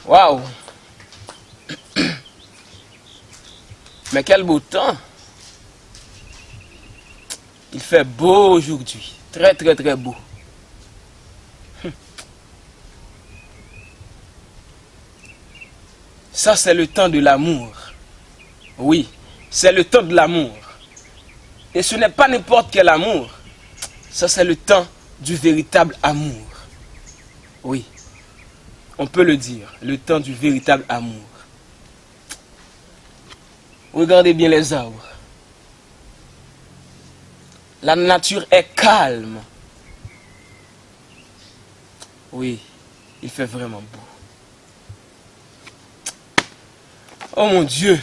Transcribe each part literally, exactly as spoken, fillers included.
Waouh! Mais quel beau temps! Il fait beau aujourd'hui. Très, très, très beau. Ça, c'est le temps de l'amour. Oui, c'est le temps de l'amour. Et ce n'est pas n'importe quel amour. Ça, c'est le temps du véritable amour. Oui, on peut le dire, le temps du véritable amour. Regardez bien les arbres. La nature est calme. Oui, il fait vraiment beau. Oh mon Dieu,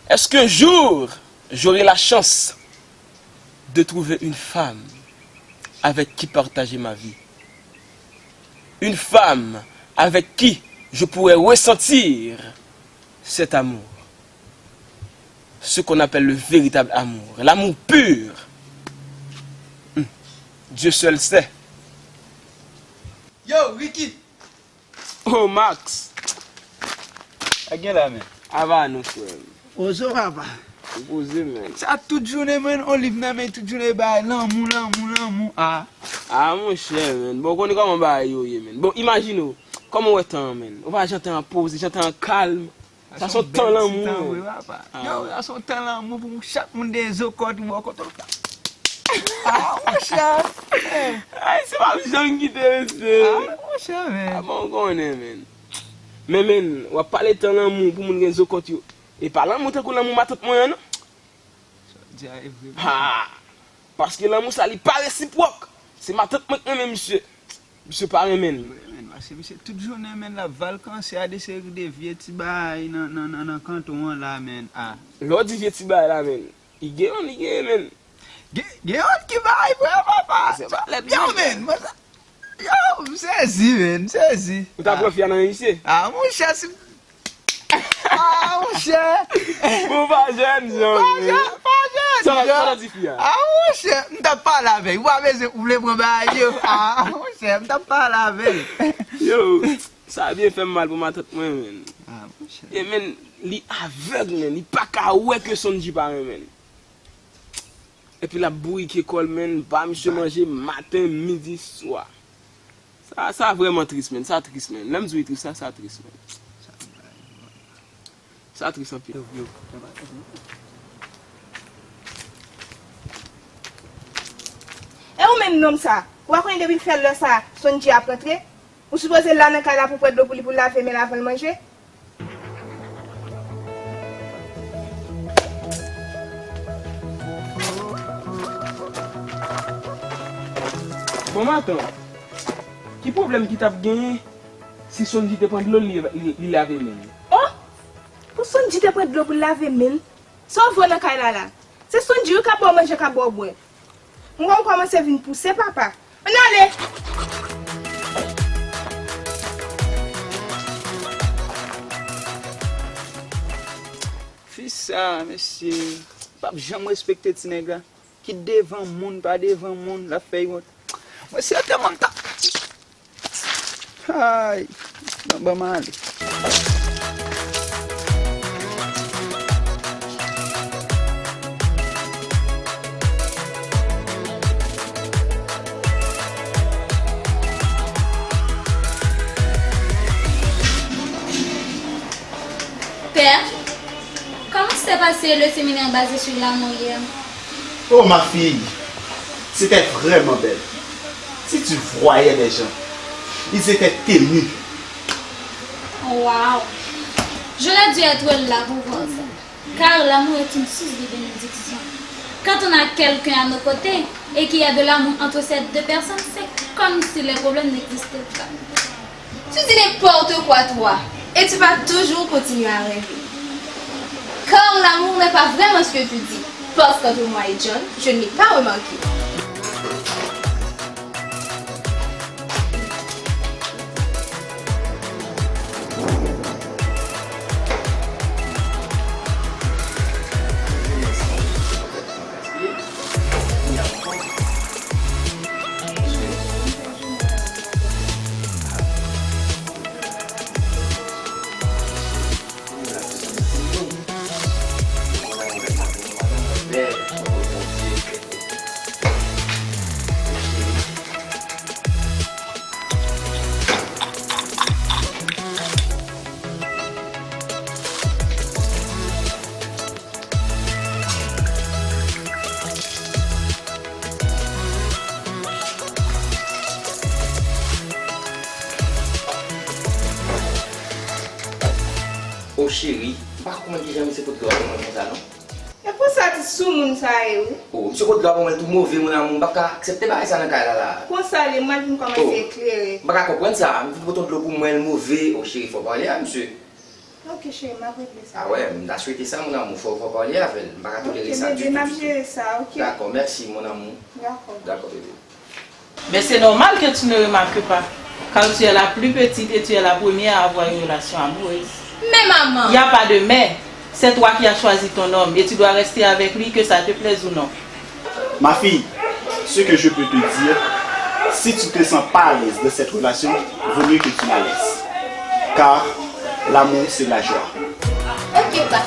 est-ce qu'un jour j'aurai la chance de trouver une femme avec qui partager ma vie? Une femme avec qui je pourrais ressentir cet amour. Ce qu'on appelle le véritable amour. L'amour pur. Hmm. Dieu seul sait. Yo, Ricky! Oh, Max! Sa gen la, men? Ava nou, frè m. Poze w, papa. Ou poze, men. Sa tout jounen, men, on liv nan men, tout jounen, bay lanmou, lanmou, lanmou, a. A, monchè, men. Bon, ou konnen kòman bagay yo ye, men. Bon, imajine w, kòman w wè tan an, men? Ou pa jan tan an poze, jan tan an kalm. Sa se yon tan lanmou, wi, papa. Yo, sa se yon tan lanmou pou chak moun gen zo kòt ou bò kote w. Ah, monchè. Ay, se pa janm kite, mesye. Ah, monchè, men. Ah, bon, ou konnen, men. Men, men, w ap pale tan lanmou pou moun gen zo kòt yo. E pa lanmou tankou lanmou matant mwen an, non. Sa w di a e vre, men. Ha! Paske lanmou sa, li pa resipwòk. Se matant mwen k renmen misye. Misye pa renmen l. Wi, men, paske misye tout jounen, men, l ap vakanse a de seri de vye ti bagay nan, nan, nan, nan kanton an la, men. Ah. Lè w di vye ti bagay la, men, li gen youn, li gen, men. Gen, gen youn ki bay vre, papa. Se pa lèt, yo, non, men, mwen sa, yo, m sezi, men, m sezi. Ou ta pran fi a nan men misye? Ah, monchè, si Ah, monchè! Bon, pa jèn, jan. Pa jèn, pa jèn, jan. Sa la, sa la di fi a? Ah, monchè, m t ap pale avè l. Ou pa bezwen, ou vle pran bagay yo. Ah, monchè, m t ap pale avè l. Yo, sa byen fè m mal pou matant mwen, men. Ah, monchè. E, men, li avèg, men. Li pa ka wè ke Sondji pa renmen l. Epi l ap bourike kò l, men, ba misye manje maten, midi, swa. Sa, sa vrèman tris, men. Sa tris, men. Lè m di w li tris, sa, sa tris, men. Sa tris anpil. Yo, yo. Nonm sa, ou pa konnen depi l fè lè sa, Sondji ap rantre? Ou sipoze la nan kay la pou pran dlo pou li pou l lave men l avan l manje. Bon maten, ki pwoblèm ki t ap genyen si Sondji te pran dlo li, li, li lave men l? Oh! Pou Sondji te pran dlo pou l lave men l? Sa w vò nan kay la la? Se Sondji wi k ap ba w manje, k ap ba w bwè. M wè w kòmanse vin pouse, papa. Ann ale! Fi sa, mesye, p ap janm respekte ti nèg la. Ki devan moun, pa devan moun, l ap fè yon. Mwen si atè mwen m ta. Ay, non, ban m ale. Père, comment s'est passé le séminaire basé sur l'amour hier? Oh, ma fille, c'était vraiment belle. Si tu voyais les gens, ils étaient émus. Waouh! J'aurais dû être là pour voir ça. Car l'amour est une source de bénédiction. Quand on a quelqu'un à nos côtés et qu'il y a de l'amour entre ces deux personnes, c'est comme si les problèmes n'existaient pas. Tu dis n'importe quoi, toi. Et tu vas toujours continuer à rêver. Car l'amour n'est pas vraiment ce que tu dis. Parce qu'entre moi et John, je ne l'ai pas remarqué. O cheri, m pa konprann kijan misye pot dlo a pou mwen konsa non. E konsa ti soumoun sa ye wi. O, misye pot dlo a pou mwen l tou move, mon amour, m p ap ka aksepte bagay sa nan kay la la. Konsa l ye, m al vin kòmanse eklere. M pa ka konprann sa, m vin pot yon dlo pou mwen l move. O cheri, fò w pale a misye. Ok cheri, m ap regle sa. A wè, m ta swete sa, mon amour, fò, fò w pale avè l. M pa ka tolere sa ditou, ditou. Ok bebe, m ap jere sa, ok? Dakò, mèsi, mon amour. Dakò. Dakò, bebe. Mais c'est normal que tu ne remarques pas, car tu es la plus petite et tu es la première à avoir une relation amoureuse. Mais maman! Il n'y a pas de mais. C'est toi qui as choisi ton homme et tu dois rester avec lui, que ça te plaise ou non. Ma fille, ce que je peux te dire, si tu te sens pas à l'aise dans cette relation, vaut mieux que tu la laisses. Car l'amour, c'est la joie. Ok, papa.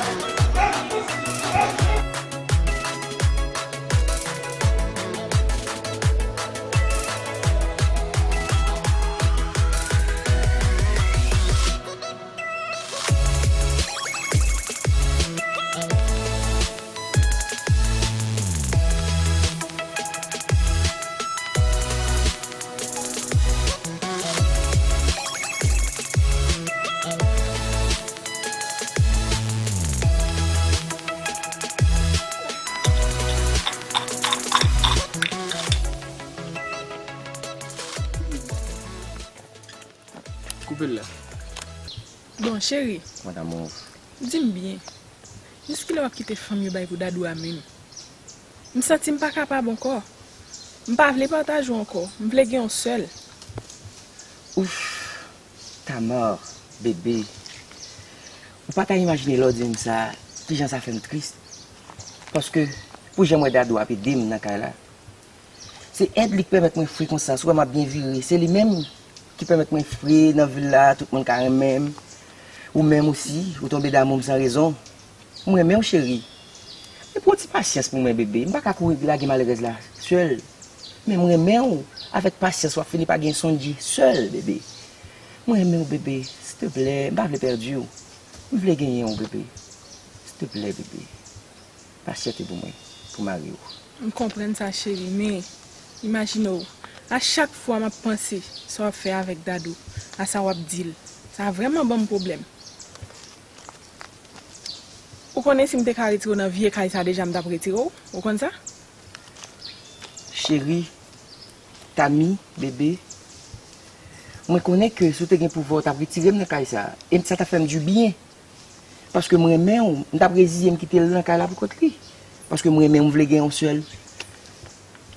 Koupe l la. Bon, cheri. Mon amour. Di m byen. Jiskilè w ap kite fanm yo bay pou Dadou a menm? M santi m pa kapab ankò. M pa vle pataje w ankò. M vle gen yon sèl. Ouf! Tamar, bebe. Ou pa ta imajine lè w di m sa, kijan sa fè m tris. Paske, pou jan m wè Dadou ap ede m nan kay la, se èd li k pèmèt mwen fre konsa, si w wè m ap byen vire, se li menm ki pèmèt mwen fre nan vil la, tout moun ka renmen m. Ou menm osi, ou tonbe damou m san rezon. M renmen w, cheri. Men pran ti pasyans pou mwen, bebe. M pa ka kouri lage malerèz la sèl. Men m renmen w. Avèk pasyans, w ap fini pa gen Sondji sèl, bebe. M renmen w, bebe. Silteplè, m pa vle pèdi w. M vle genyen w, bebe. Silteplè, bebe. Pasyante pou mwen, pou mari w. M konprann sa, cheri, men Imajine w, a chak fwa m ap panse sa w ap fè avèk Dadou, a sa w ap di l, sa vrèman ban m pwoblèm. Ou konnen si m te ka retire w nan vye kay sa deja m t ap retire w, ou konn sa? Cheri, Tami, bebe, mwen konnen ke si w te gen pouvwa w t ap retire m nan kay sa, e sa t ap fè m dibyen. Paske m renmen w, m t ap reziye m kite l nan kay la pou kont li. Paske m renmen w, m vle gen yon sèl.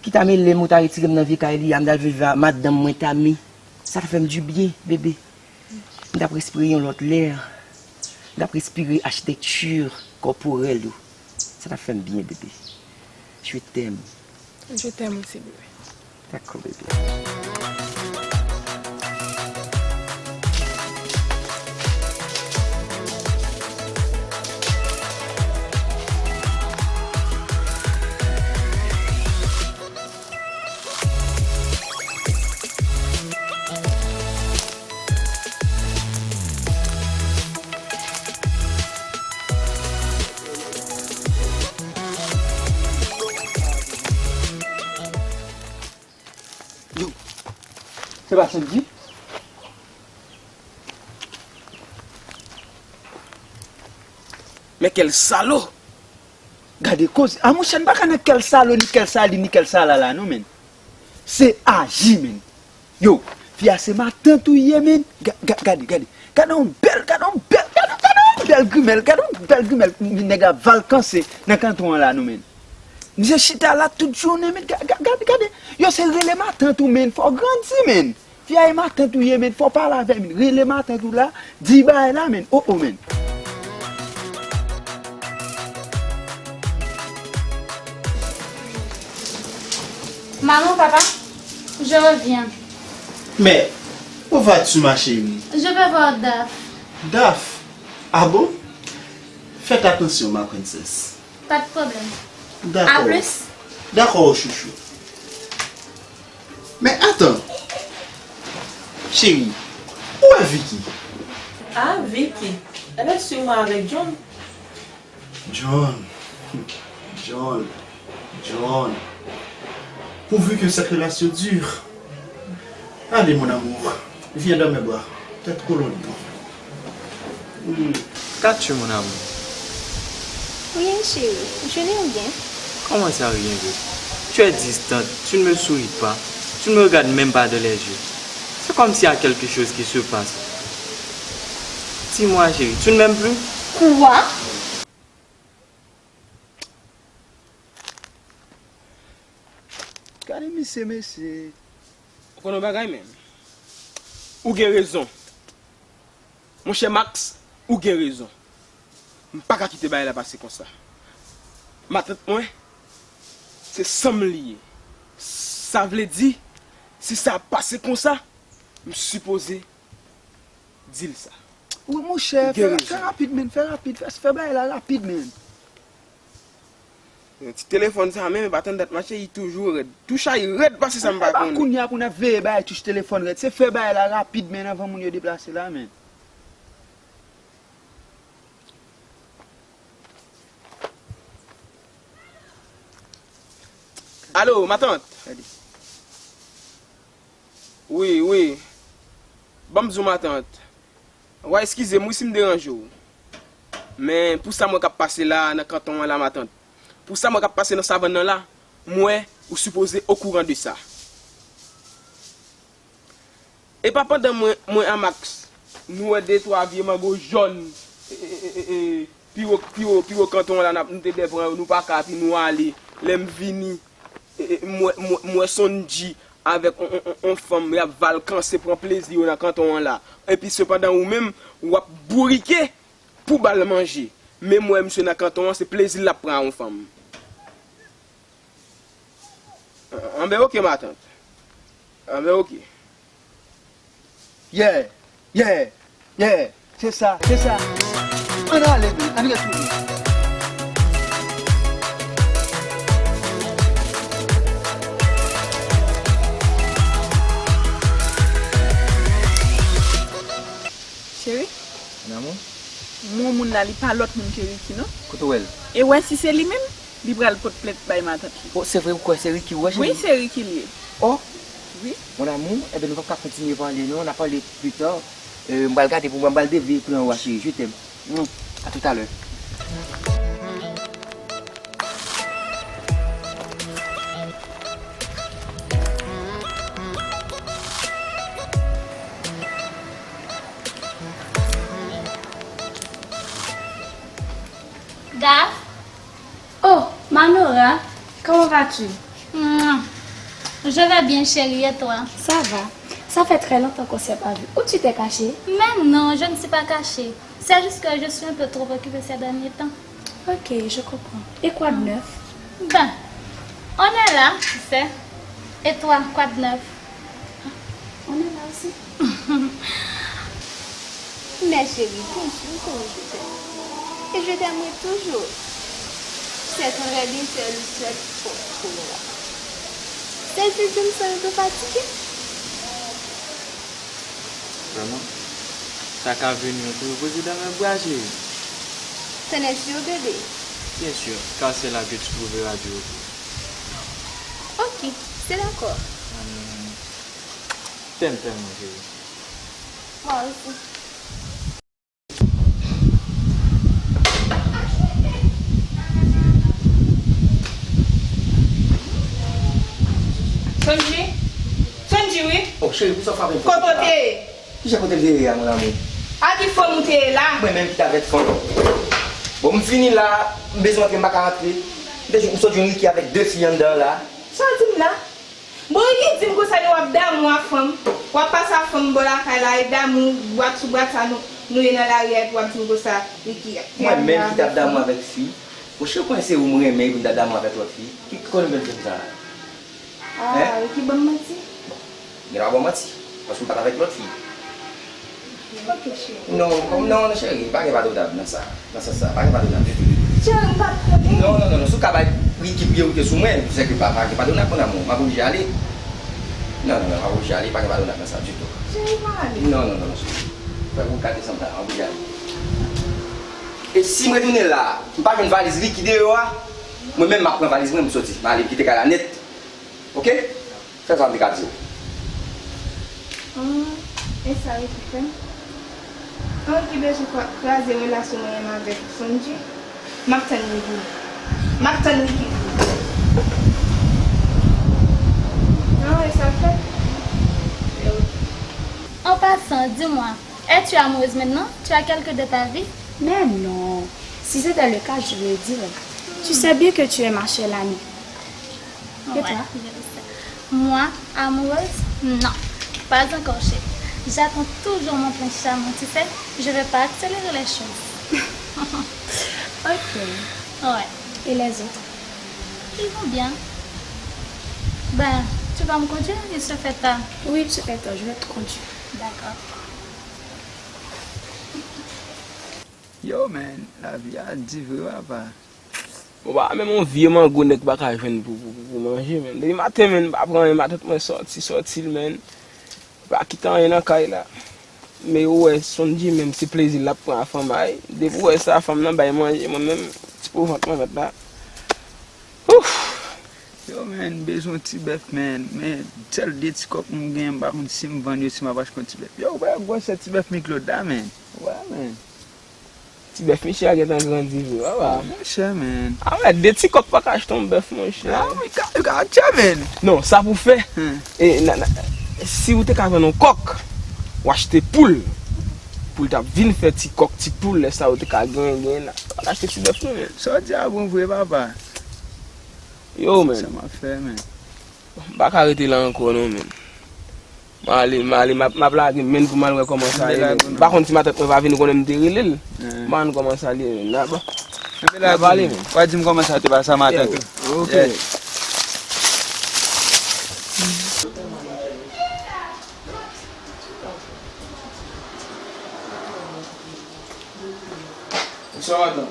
Kit a mele m ou ta retire m nan vye kay li a, m t al viv a madanm mwen Tami. Sa t ap fè m dibyen, bebe. M t ap respire yon lòt lè. M t ap respire achitekti kòporèl ou. Sa t ap fè m byen, bebe. Je t'aime. Je t'aime aussi, bebe. Dakò, bebe. Yo, se pa Sandy? Men kèl salo! Gade koze. A monchè, n pa ka nan kèl salo, ni kèl sali, ni kèl sala la non, menn. Se aji, menn. Yo, fi a se matant ou ye, menn. Ga- ga- Gade, gade. Gade yon bèl, gade yon bèl, gade, gade yon bèl grimèl, gade yon bèl grimèl. Nèg la valkanse nan kanton an la, non, menn. Misye chita la tout jounen, menn. Ga- ga- Gade, gade. Yo, se rele matant ou, menn. Fò w grandi, menn. Fi a e matant ou ye, menn. Fò w pale avè l, menn. Rele matant ou la, di bagay la, menn. O, o, menn. Maman, papa, je reviens. Mais, où vas-tu, ma chérie? Je vais voir Daph. Daph? Ah bon? Faites attention, ma princesse. Pas de problème. D'accord. À plus. D'accord, chouchou. Mais attends. Chérie, où est Vicky? Ah, Vicky, elle est sûrement avec John. John. John. John. Pourvu que cette relation dure. Allez, mon amour, viens dans mes bras. T'es trop loin de moi. Hmm. Qu'as-tu, mon amour? Rien, chéri. Je n'ai rien. Comment ça, rien, bébé? Tu es distante, tu ne me souris pas, tu ne me regardes même pas dans les yeux. C'est comme s'il y a quelque chose qui se passe. Dis-moi, chérie, tu ne m'aimes plus? Quoi? Gade misye, mesye. Ou konn yon bagay, menm? Ou gen rezon. Monchè Max, ou gen rezon. M pa ka kite bagay la pase konsa. Matant mwen, se san m li ye. Sa vle di, si sa ap pase konsa, m sipoze di l sa. Wi, monchè, Ou gen fè, rezon. Fè rapid, menn, fè rapid, fè, fè bagay la rapid, menn. Ti telefòn sa menm, e pa tann dat mache, li toujou rèd. Touch a li rèd pase sa m pa E pa konnen. Kounye a pou n ap veye bagay touch telefòn rèd. Se fè bagay la rapid, menn, anvan moun yo deplase la, menn. Alo, matant. Wi, wi. Ban m di w, matant. Wa eskize m wi si m deranje w. Men pou sa m wè k ap pase la nan kanton an la, matant. Pou sa m wè k ap pase nan savann nan la, m wè ou sipoze okouran de sa. E pa pandan mwen, mwen a Max, nou wè de twa vye mango jòn, e, e, e, e, e, pi wo, pi wo, pi wo kanton an la, n ap, nou te dwe pran yo, nou pa ka, epi nou ale. Lè m vini, e, e, m wè, m wè, m wè Sondji avèk on, on, on, on fanm, y ap valkanse, pran plezi yo nan kanton an la. Epi sepandan ou menm, w ap bourike pou ba l manje. Men m wè misye nan kanton an, se plezi l ap pran a on fanm. Anben oke, matant. Anben oke. Yeah, yeah, yeah. Se sa, se sa. Ann ale, men, ann retounen. Cheri, Mon amour? Mon moun la, li pa lòt moun ke Ricky, non? Kote w wè l? E wè si se li menm? Li pral pot plent bay matant li. Oh, se vre, ou kwè se Ricky ou wè, cheri? Wi, se Ricky li ye. Oh, wi. Mon amour, enben nou p ap ka kontinye pale non, n a pale pita. Euh, m pral gade pou mwen, m pral devye plan ou a, cheri. Je t'aime. Mm. À tout à l'heure. Gaf. Oh, Manora, comment vas-tu? Mouah. Je vais bien, chérie, et toi? Ça va. Ça fait très longtemps qu'on s'est pas vu. Où tu t'es caché? Mais non, je ne suis pas cachée. C'est juste que je suis un peu trop occupée ces derniers temps. Ok, je comprends. Et quoi de neuf? Ben, on est là, tu sais. Et toi, quoi de neuf? On est là aussi. Mes chéris, bonjour, comment je t'aime. Et je t'aimerai toujours. C'est très bien, c'est le seul pour, pour moi. C'est juste, je me sens un peu fatiguée. Vraiment? Sa ka vini, on peut reposer dans mes bras, chérie. T'en es sûr, bébé? Bien sûr, car c'est là que tu trouveras du repos. Ok, c'est d'accord. Hum, t'aime tellement, chérie. Moi aussi. Sonji? Sonji, wi. Oh, cheri, poukisa w frape m fò konsa? Kote w te ye? Kijan kote m te ye a, mon amour? A ki fanm ou te ye la? Mwen menm ki t avèk fanm. Bon, m fini la, m bezwen antre, m pa ka antre. M te jwenn, m sot jwenn Ricky avèk de fi anndan la. Sa w di m la? Bon, Ricky di m konsa li w ap damou a fanm. W ap pase a fanm bò lakay la, e damou, bwat sou bwat sa nou, nou ye nan lari a, epi w ap di m konsa, Ricky. Mwen menm ki t ap damou avèk fi. Monchè, ou konnen se ou m renmen, epi m t ap damou avèk lòt fi. Ki, ki konnen m vin fè sa? Ah, Ricky ban m manti? Gen dwa ban w manti, paske m pa t avèk lòt fi. Ok, cheri. Non, non, non, cheri, pa gen padonab nan sa. Nan sans sa, pa gen padonab ditou, ditou. Cheri, m pa t konnen. Non, non, non, non, si w ka bay Ricky priyorite sou mwen, se ke pa, pa gen padonab, mon amour, m ap oblije ale. Non, non, non, m ap oblije ale, pa gen padonab nan sa ditou. Cheri, m ale. Non, non, non, non, cheri. Fè pou w ka desann la, m oblije ale. E si m retounen la, m pa jwenn valiz Ricky deyò a, mwen menm m ap pran valiz mwen, m soti. M ale, m kite kay la nèt. Ok? Fè sa m te ka di w. Hum, e sa Ricky fè? An, Ricky bezwen kwa-, kraze relasyon mwen menm avèk Sonji. M ap tann Ricky. M ap tann Ricky. Non, e sa l fè? E ok. En passant, dis-moi, es-tu amoureuse maintenant? Tu as quelqu'un de ta vie? Mais non. Si c'était le cas, je le dirais. Tu sais bien que tu es ma chère Lani. Et toi? Ouais, je le sais. Moi, amoureuse? Non. Pas encore, chérie. J'attends toujours mon prince charmant, tu sais. Je vais pas accélérer les choses. Ok. Ouais. Et les autres? Ils vont bien. Ben, tu vas me conduire, il se fait tard. Oui, il se fait tard, je vais te conduire. D'accord. Yo, man, lavi a di vre, papa. Bon, pa menm yon vye mango nèg pa ka jwenn pou, pou, pou, pou manje, man. Depi maten, man, m pa pran anyen, matant mwen sòti, sòti l, man. Pa kite anyen nan kay la. Men ou wè, Sonji menm, se plezi l ap pran a fanm ay. Depi ou wè sa, fanm nan bay manje, mwen menm, ti po vant mwen mèt la. Ouf! Yo, man, m bezwen yon ti bèf, man. Men, sèl de ti kòk m gen, m pa konn si m vann yo, si m ap achte yon ti bèf. Yo, ou wè gwosè ti bèf Miklod la, man. Ou wè, man. Ti bèf Michel a gentan grandi vre, papa. Oh, monchè, man. A wè, de ti kòk pa ka achte yon bèf, monchè. Ah, wi, ka, ka achte, man. Non, sa pou fè. Hmm. E, na, na, si ou te ka vann yon kòk, ou achte poul. Poul t ap vin fè ti kòk, ti poul, lè sa ou te ka genyen, genyen la. Ou pa ka achte ti bèf, non, man. Sa w di a bon vre, papa. Yo, man. Sa m ap fè, man. M pa ka rete la ankò non, man. M ale, m ale, m ap, m ap lage, man, pou m al wè kòman sa ye, man. M pa konn si matant mwen va vini, konnen m te rele l. M pa konn kòman sa ye, man. N ap, n ap pale, man. W a di m kòman sa te pase a matant ou. Ok. Yeah. Bonswa, madanm.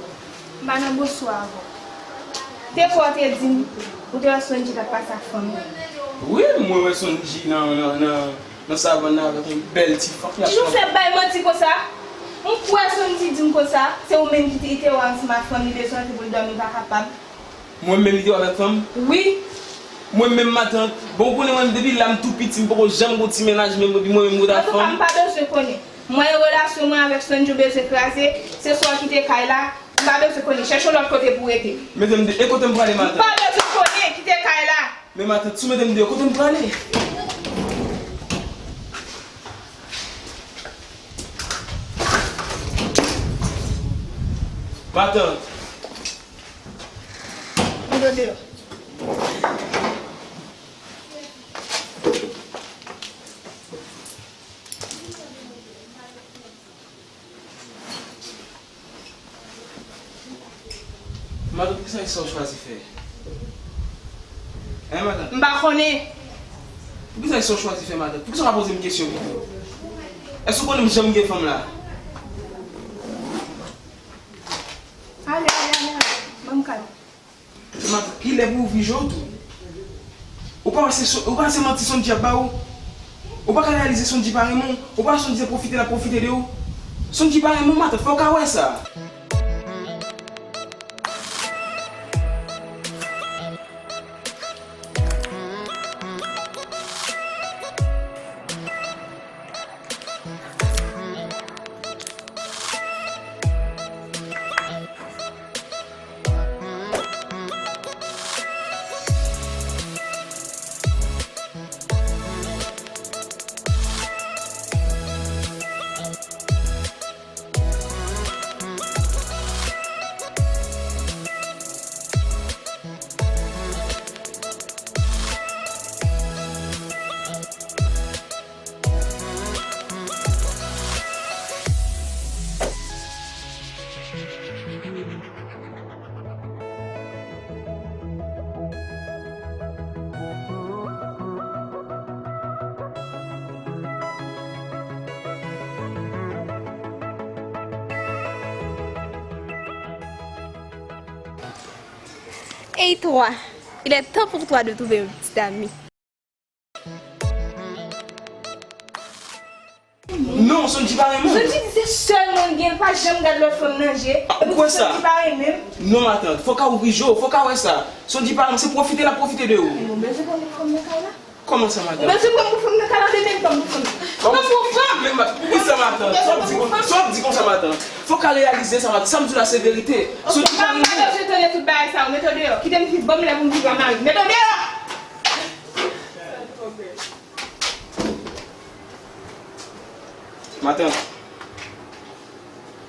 M pa nan bonswa avè w. Te kwè w te di m ou te wè Sonji t ap pase ak fanm li. Wi, mwen wè Sonji nan, nan, nan, nan savann nan avèk yon bèl ti fanm. Kijan w fè bay manti konsa? M kwè Sonji di m konsa, se ou menm ki te, te wè ansanm ak fanm li, bezwen antre pou l dòmi, li pa kapab. Mwen menm li te wè avèk fanm? Wi. Mwen menm matant, bon ou konnen mwen depi lè m tou piti m poko janm gon ti mennaj menm epi mwen menm m rete ak fanm. Antouka m pa bezwen konnen. Mwen e relasyon mwen avèk Sonny ou bezwen kraze, se swa w kite kay la, m pa bezwen konnen, chèche yon lòt kote pou w rete. Mete m de, e kote m prale matant? M pa bezwen konnen, kite kay la. Men matant, si w mete m deyò, kote m prale? Matant. Mete w deyò. Matant, poukisa e sa w chwazi fè? Hein, matant? M pa konnen. Poukisa e sa w chwazi fè, matant? Poukisa w pa poze m kesyon pito? Èske w konnen m janm gen fanm la? Ale, ale, ale, ale. Ban m kay. Se matant, kilè pou w ouvri je w tou? Ou pa wè se, ou pa wè se manti Sondji ap ba ou? Ou pa ka reyalize Sondji pa renmen w? Ou pa wè Sondji se pwofite l ap pwofite de ou? Sondji pa renmen w, matant, fò w ka wè sa. Hey toi, il est temps pour toi de trouver une petite amie. Non, Sondji pa renmen w. Sondji di se sèl mwen l gen, l pa janm gad lòt fanm nan je. Ah, ou kwè sa? Sondji pa renmen m. Non, matant, fò w ka ouvri je w, fò w ka wè sa. Sondji pa renmen w, se pwofite l ap pwofite de ou. Ou bezwen pran pou fanm nan kay la? Kòman sa, matant? Ou bezwen pran pou fanm nan kay la, ou bezwen pran pou fanm nan. Kòman sa? Pran pou fanm! Men ma-, poukisa, matant? Sa w ap di kon-, sa w ap di konsa, matant? Fò w ka reyalize sa, matant. Sa m di w la, se verite. Sondji pa renmen w. Ok, m pa bezwen tande tout bagay sa yo. Mete w deyò. Kite m viv, ban m lè pou m viv ak mari m. Mete w deyò! Matant,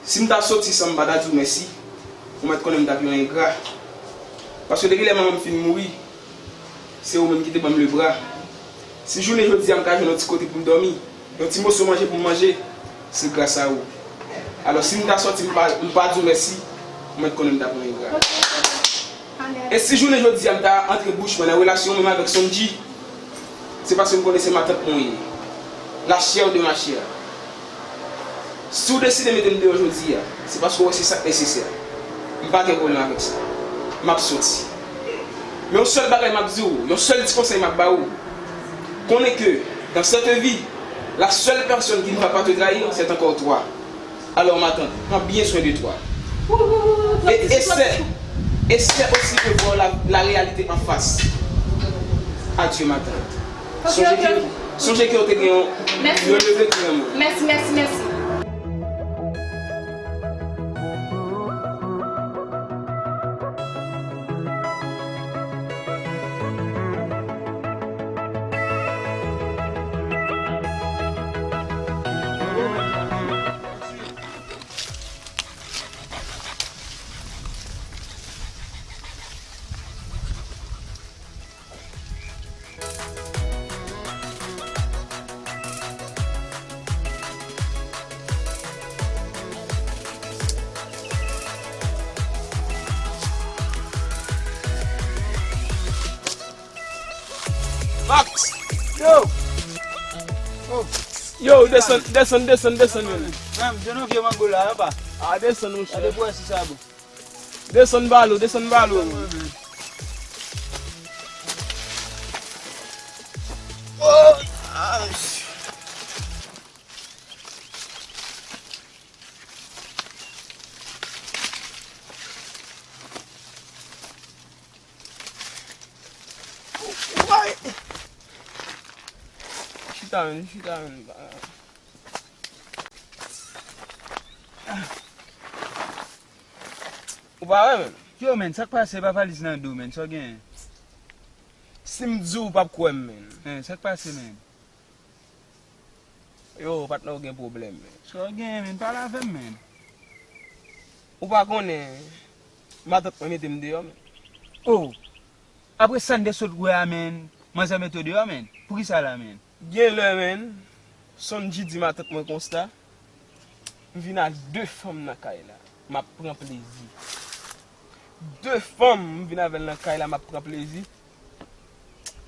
si m ta soti san m pa ta di w mèsi, ou mèt konnen m t ap yon engra. Paske depi lè manman m fin mouri, se ou menm ki te ban m lebra. Si jounen jodi a m ka jwenn yon ti kote pou m dòmi, yon ti moso manje pou m manje, se gras a ou. Alò, si m ta soti, m pa, m pa di w mèsi, ou mèt konnen m t ap yon engra. E si jounen jodi a m ta antre bouch mwen nan relasyon mwen avèk Sondji, se paske m konnen se matant mwen ye. La chair de ma chair. Si w deside mete m deyò jodi a, se paske w wè se sa k nesesè. M pa gen pwoblèm avèk sa. M ap soti. Men yon sèl bagay m ap di w, yon sèl ti konsèy m ap ba w, konnen ke dans cette vie, la seule personne qui ne va pas te trahir, c'est encore toi. Alors, ma tante, prends bien soin de toi. Et essaie, essaie aussi de voir la, la réalité en face. Adieu, ma tante. Sonje ke, sonje ke w te gen yon, yon leve ki renmen w. Mèsi, mèsi, mèsi. Max! Yo! Oh! Yo, desann, desann, desann, desann, men. Menm, jwenn yon vye mango la, apa? Ah, desann, monchè. Gade pou wè si sa bon. Desann balo, desann balo. Oh, ay. Chita, men, chita, men. Ou pa wè, men? Yo, men, sa k pase? Pa valiz nan do, men, sa w genyen? Si m di w, w p ap kwè m, men. Eh, sa k pase, men? Yo, patnè, w gen pwoblèm, men. Sa w genyen, men? Pale avè m, men. Ou pa konnen, matant mwen mete m deyò, men. Oh! Apre sa n te sot wè a, men, manzè mete w deyò, men. Poukisa la, men? Gen lè, men, Sondji di matant mwen konsa, m vin ak de fanm nan kay la, m ap pran plezi. De fanm, m vin avè l nan kay la, m ap pran plezi.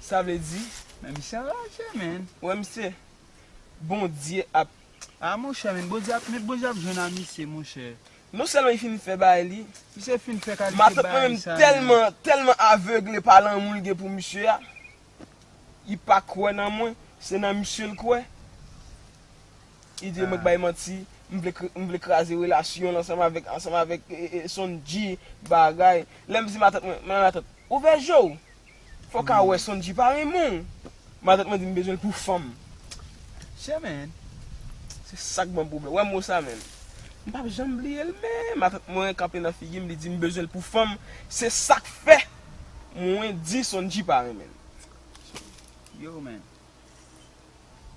Sa vle di, men misye anraje, men. Wè misye, Bondye ap Ah, monchè, men, Bondye ap, men Bondye ap jwenn a misye, monchè. Non sèlman li fin fè bagay li, misye fin fè kalite bagay sa, men. Matant mwen menm tèlman, tèlman avegle pa lanmou l gen pou misye a, li pa kwè nan mwen, se nan misye l kwè. Li di mwen k bay manti, m vle kr-, m vle kraze relasyon l ansanm avèk, ansanm avèk, e, e, Sondji, bagay. Lè m di matant mwen, men matant, ouvè je w. Fò w ka wè Sondji pa renmen w. Matant mwen di m bezwen l pou fanm. Chè, men. Se sa k ban m pwoblèm. Wè mo sa, men. M p ap janm bliye l, men matant mwen kanpe nan figi m, li di m bezwen l pou fanm. Se sa k fè mwen di Sondji pa renmen l. Yo, men.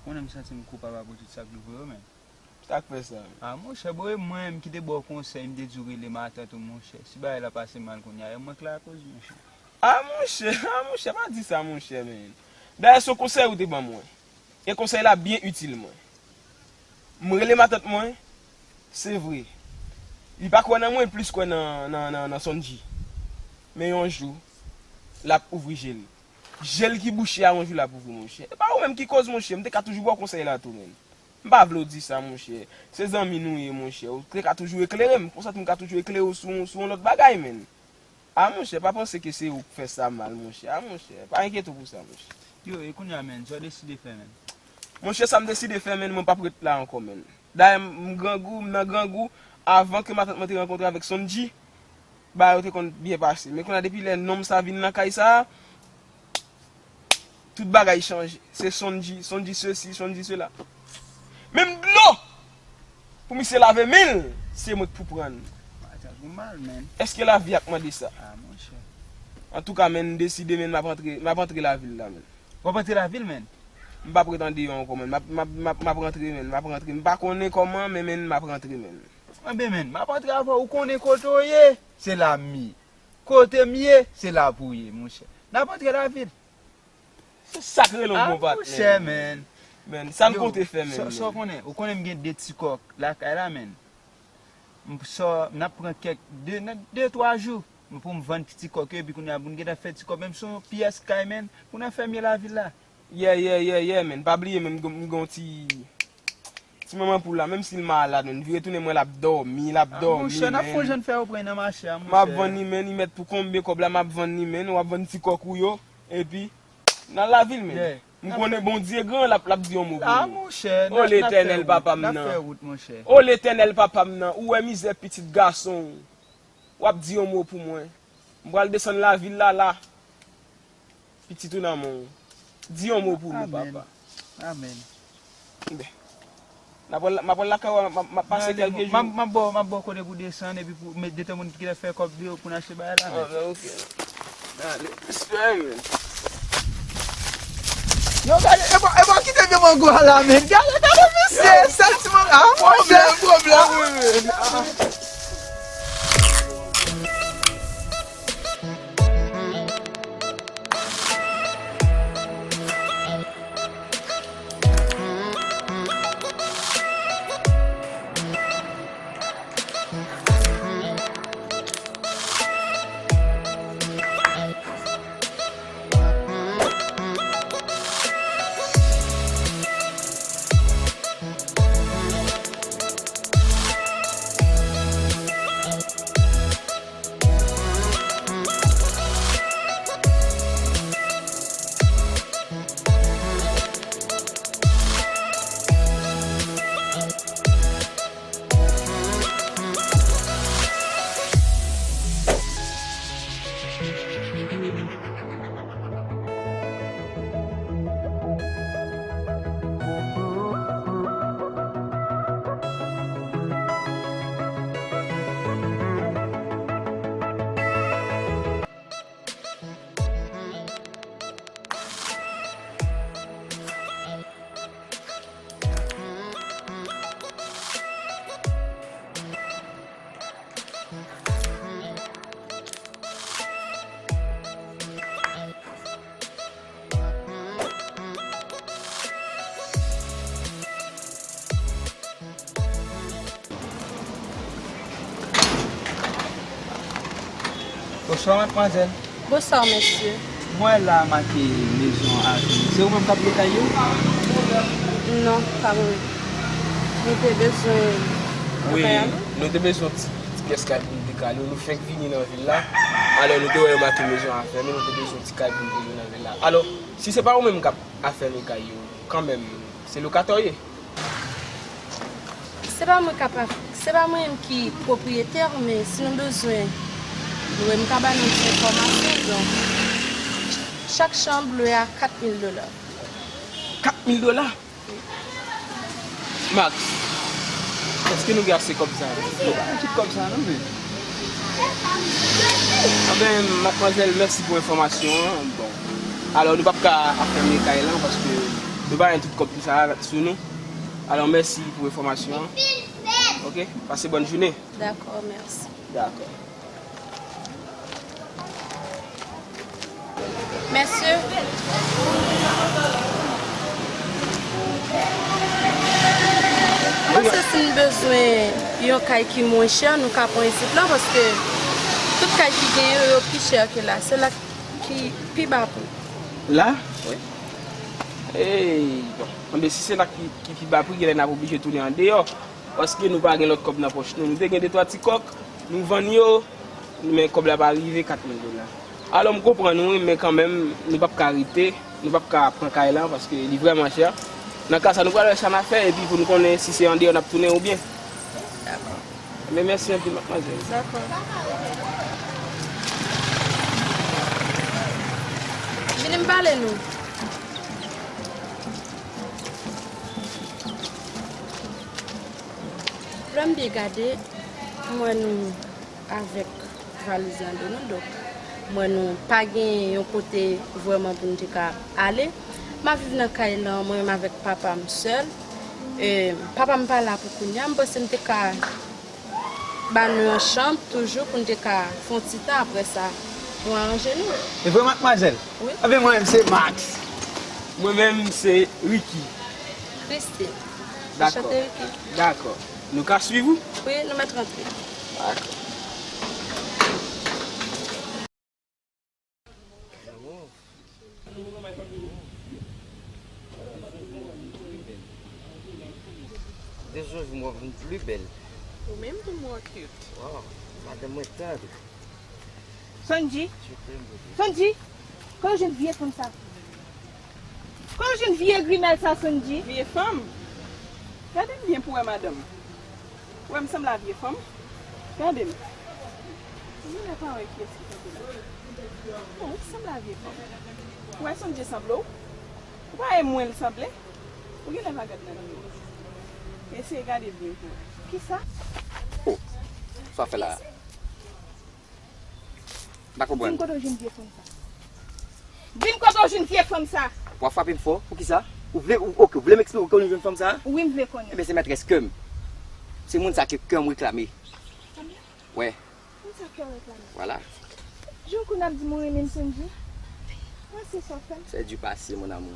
Konnen m santi m koupab apre tout sa k rive yo, men. Sa k fè sa? Ah, monchè, bon, e mwen menm ki te ba w konsèy, m te di w rele matant ou, monchè. Si bagay la pase mal kounye a, e mwen k lakoz, monchè. Ah, monchè, ah, monchè, pa di sa, monchè, men. Dayè, se yon konsèy ou te ban mwen. E konsèy la byen itil mwen. M rele matant mwen, se vre. Li pa kwè nan mwen, li plis kwè nan, nan, nan, nan Sondji. Men yon jou, l ap ouvri je l. Je l ki bouche a, yon jou l ap ouvri, monchè. E pa ou menm ki koz, monchè. M te ka toujou ba w konsèy la tou, men. M pa vle w di sa, monchè. Se zanmi nou ye, monchè. Ou te ka toujou eklere m. Konsa tou m ka toujou eklere w sou, sou yon lòt bagay, men. A, monchè, pa panse ke se ou k fè sa mal, monchè. A, monchè, pa enkyete w pou sa, monchè. Yo, e kounye a, men, sa w deside fè, men? Monchè, sa m deside fè, men, mwen p ap ret la ankò, men. Dayè, m, m grangou, m nan grangou. Avan ke matant mwen te rankontre avèk Sondji, bagay yo te konn byen pase. Men kounye a, depi lè nonm sa vin nan kay sa a, tout bagay chanje. Se Sondji, Sondji sesi, Sondji sela. Menm dlo! Pou misye lave men l, se mwen k pou pran l. Bagay sa tou mal, men. Èske lavi a k mande sa? Ah, monchè. Antouka, men, m deside, men, m ap antre, m ap antre lavil la, men. W ap antre lavil, men? M p ap ret andeyò ankò, men. M ap, m ap, m ap, m ap rantre, men. M ap rantre. M pa konnen kòman, men, men, m ap rantre, men. Anben, men, m ap antre avè w. Ou konnen kote w ye, se la m ye. Kote m ye, se la pou w ye, monchè. N ap antre lavil. Se sa k rele yon bon patnè. Ah, monchè, men. Men, sa m konte fè, men. Sa w konnen? Ou konnen m gen de ti kòk lakay la, men. M, sa, n ap pran kèk de, nan de, twa jou. M, pou m vann ti kòk yo, epi kounye a, pou n gentan fè ti kòb, menm si yon pyès kay, men, pou n fèmye lavil la. Yeah, yeah, yeah, yeah, men. Pa bliye, men, m, m gen yon ti, ti manman poul la, menm si l malad, men, vire tounen mwen, l ap dòmi, l ap dòmi, men. Ah, monchè, n ap fè yon jan fè yo pran nan mache a, monchè. M ap vann li, men, li mèt pou konbyen kòb la, m ap vann li, men, w ap vann ti kòk ou yo, epi, n al lavil, men. Yeah. M konnen Bondye gran, l ap, l ap di yon mo pou nou. Ah, monchè, n ap, n ap fè wout, n ap fè wout, monchè. O Letènèl, Papa m nan, ou wè mizè pitit gason w. W ap di yon mo pou mwen. M pral desann lavil la, la. Pitit ou nan men w. Di yon mo pou nou, papa. Amèn. Amèn. Enben. M ap pral, m ap pral lakay ou, m ap, m ap pase kèlke jou. M ap, m ap ba w, m ap ba w kote pou desann, epi pou, men detan moun ki te fè kòb yo pou n achte bagay la, men. Ah, ben, ok. Ale, respè, men. Yo, gade, e bò, e bò, kite vye mango a la, men. Gade, gade, mesye, sèl ti mango. Ah, monchè. Pwoblèm, pwoblèm, wi, men. Ah. Bonswa, madmwazèl. Bonswa, mesye. M wè la make Maison Avenue. Se ou menm k ap lwe kay yo? Non, pa mwen. Nou te bezwen yon kay a nou? Wi, nou te bezwen ti, ti pyès kay pou nou te ka lwe. Nou fenk vini nan vil la. Alò, nou te wè yo make Maison Avenue, nou te bezwen ti kay pou nou te lwe nan vil la. Alò, si se pa ou menm k ap afèmen kay yo, kanmenm, se lokatè w ye? Se pa mwen k ap, se pa mwen menm ki pwopriyetè, men si nou bezwen lwe, m ka ba nou ti enfòmasyon. Donk, chak chanm lwe a kat mil dola. Kat mil dola? Max, èske nou gen ase kòb sa a? Nou pa gen tout kòb sa a, non, men. Anben, madmwazèl, mèsi pou enfòmasyon an. Bon. Alò, nou p ap ka afèmen kay lan paske nou pa gen tout kòb sa a sou nou. Alò, mèsi pou enfòmasyon an. Oke? Pase bòn jounen. Dakò, mèsi. Dakò. Mesye, m panse si n bezwen yon kay ki mwen chè, nou ka pran isit lan, paske tout kay ki genyen yo, yo pi chè ke la. Se la ki pi ba pri. La? Wi. Ey, bon. Anben, si se la ki, ki pi ba pri, genlè n ap oblije tounen andeyò. Paske nou pa gen lòt kòb nan pòch nou. Nou te gen de twa ti kòk, nou vann yo, men kòb la pa rive kat mil dola. Alò, m konprann ou, wi, men kanmenm, nou p ap ka rete, nou p ap ka pran kay lan, paske li vrèman chè. Nan ka sa, nou pral wè sa n a fè, epi pou n konnen si se andeyò n ap tounen oubyen. Dakò. Men mèsi anpil, madmwazèl. Dakò. Vini m pale nou. Lè m byen gade, m wè nou avèk valiz nan do nou, donk, m wè nou pa gen yon kote vrèman pou n te ka ale. M ap viv nan kay lan, mwen menm avèk papa m sèl. E, papa m pa la pou kounye a, m panse m te ka ba nou yon chanm toujou pou n te ka fè yon ti tan, apre sa, nou aranje nou. E vre, madmwazèl? Wi. Anben, mwen menm, se Max. Mwen menm, se Ricky. Christine. Dakò. Anchante, Ricky. Dakò. Nou ka swiv ou? Wi, nou mèt rantre. Dakò. De jou an jou, m wè w vin pli bèl. Ou menm tou, m wè w cute. Waw, madanm mwen tandr. Sondji? Sondji? Kote w jwenn vye fanm sa? Kote w jwenn vye grimèl sa, Sondji? Vye fanm? Gade m byen pou w wè, madanm. Ou wè m sanble a vye fanm? Gade m. Ou genlè pa wè kiyès ki kanpe la. Bon, ou sanble a vye fanm. Ou wè Sondji sanble w? Ou pa wè mwen l sanble? Ou genlè pa gad nan miwa. Eseye gade byen pou wè. Kisa? Oh, sa w fè la a? M pa konprann. Di m kote w jwenn vye fanm sa. Di m kote w jwenn vye fanm sa. W ap frape m fò? Poukisa? Ou vle, ou, oke, ou vle m eksplike w kote w jwenn fanm sa? Wi, m vle konnen. Ebyen, se mètrès kè m. Se moun sa ke kè m reklame. Konbyen? Wè. Moun sa kè w reklame? Vwala. Jou kou n ap di m ou renmen m, Sondji. Panse sa w fè m. C'est du passé, mon amour.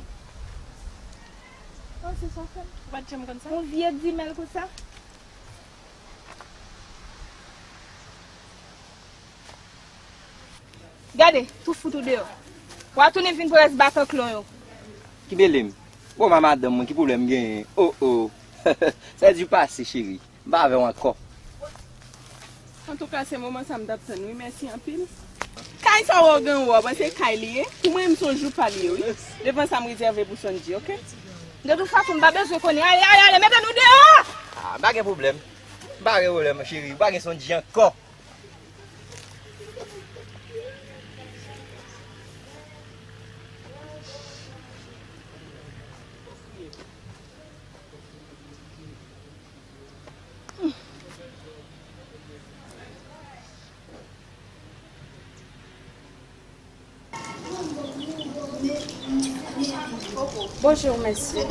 Panse sa w fè m. Ou pa t janm konn sa? Yon vye grimèl konsa. Gade, tou fout ou deyò. W a tounen vin pran rès batanklo yo. Ki mele m? Bon, ma madanm mwen, ki pwoblèm m genyen? Oh, oh. C'est du passé, chérie. M pa avè w ankò. Antouka, se moman sa m t ap tann, wi. Mèsi anpil. Kay sa w wè w gen, w wè, se kay li ye. Pou mwen, m se yon joupa li ye, wi. Devan sa, m rezève pou Sondji, oke? De tout fason, m pa bezwen konnen. Ale, ale, ale, mete nou deyò! Ah, pa gen pwoblèm. Pa gen pwoblèm, cheri. Pa gen Sondji ankò. Bonjou, mesye.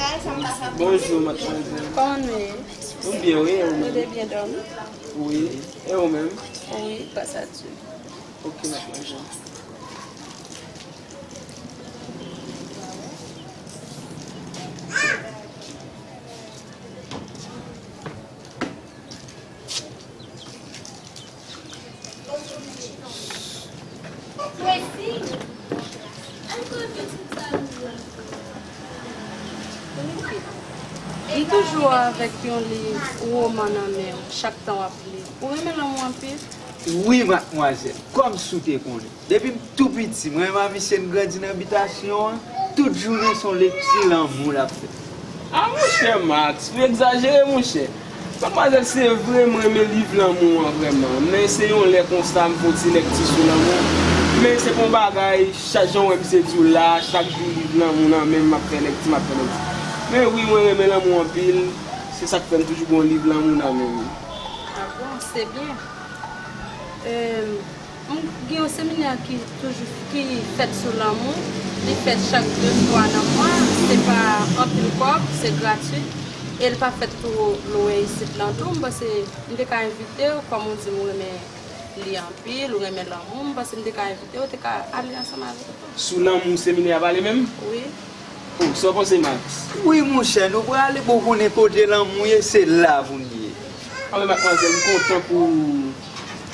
Bonjou, madmwazèl. Kòman nou ye? Nou byen, wi, e ou menm? Nou te byen dòmi? Wi, e ou menm? Wi, gras a Dye. Ok, madmwazèl. Toujou avèk yon liv woman nan men w, chak tan w ap li. Ou renmen lanmou anpil? Wi, madmwazèl, kòmsi w te konnen. Depi m tou piti, mwen menm ak misye n grandi nan bitasyon an, tout jounen se yon lekti lanmou l ap fè. A, monchè Max, ou egzajere, monchè. Madmwazèl, se vre, m renmen liv lanmou an vrèman. Men se yon lè konsa m fè yon ti lekti sou lanmou. Men se pa yon bagay, chak jan w wè misye di w la, chak jou liv lanmou nan men m, m ap fè lekti, m ap fè lekti. Men wi, mwen renmen lanmou anpil. Se sa k fè m toujou gen yon liv lanmou nan men m. A bon, se byen. Em, M gen yon seminè ki toujou, ki fèt sou lanmou. Li fèt chak de fwa nan mwa. Se pa anpil kòb, se gratui. E l pa fèt tou lwen isit lan tou. M panse m te ka envite w, kòm ou di m ou renmen li anpil, ou renmen lanmou, m panse m te ka envite w, ou te ka ale ansanm avèk nou. Sou lanmou seminè a pale menm? Wi. Oh, sa w panse, Max? Wi, monchè, nou prale, bon, konnen kote lanmou ye, se la pou n ye. Anben, madmwazèl, m kontan pou,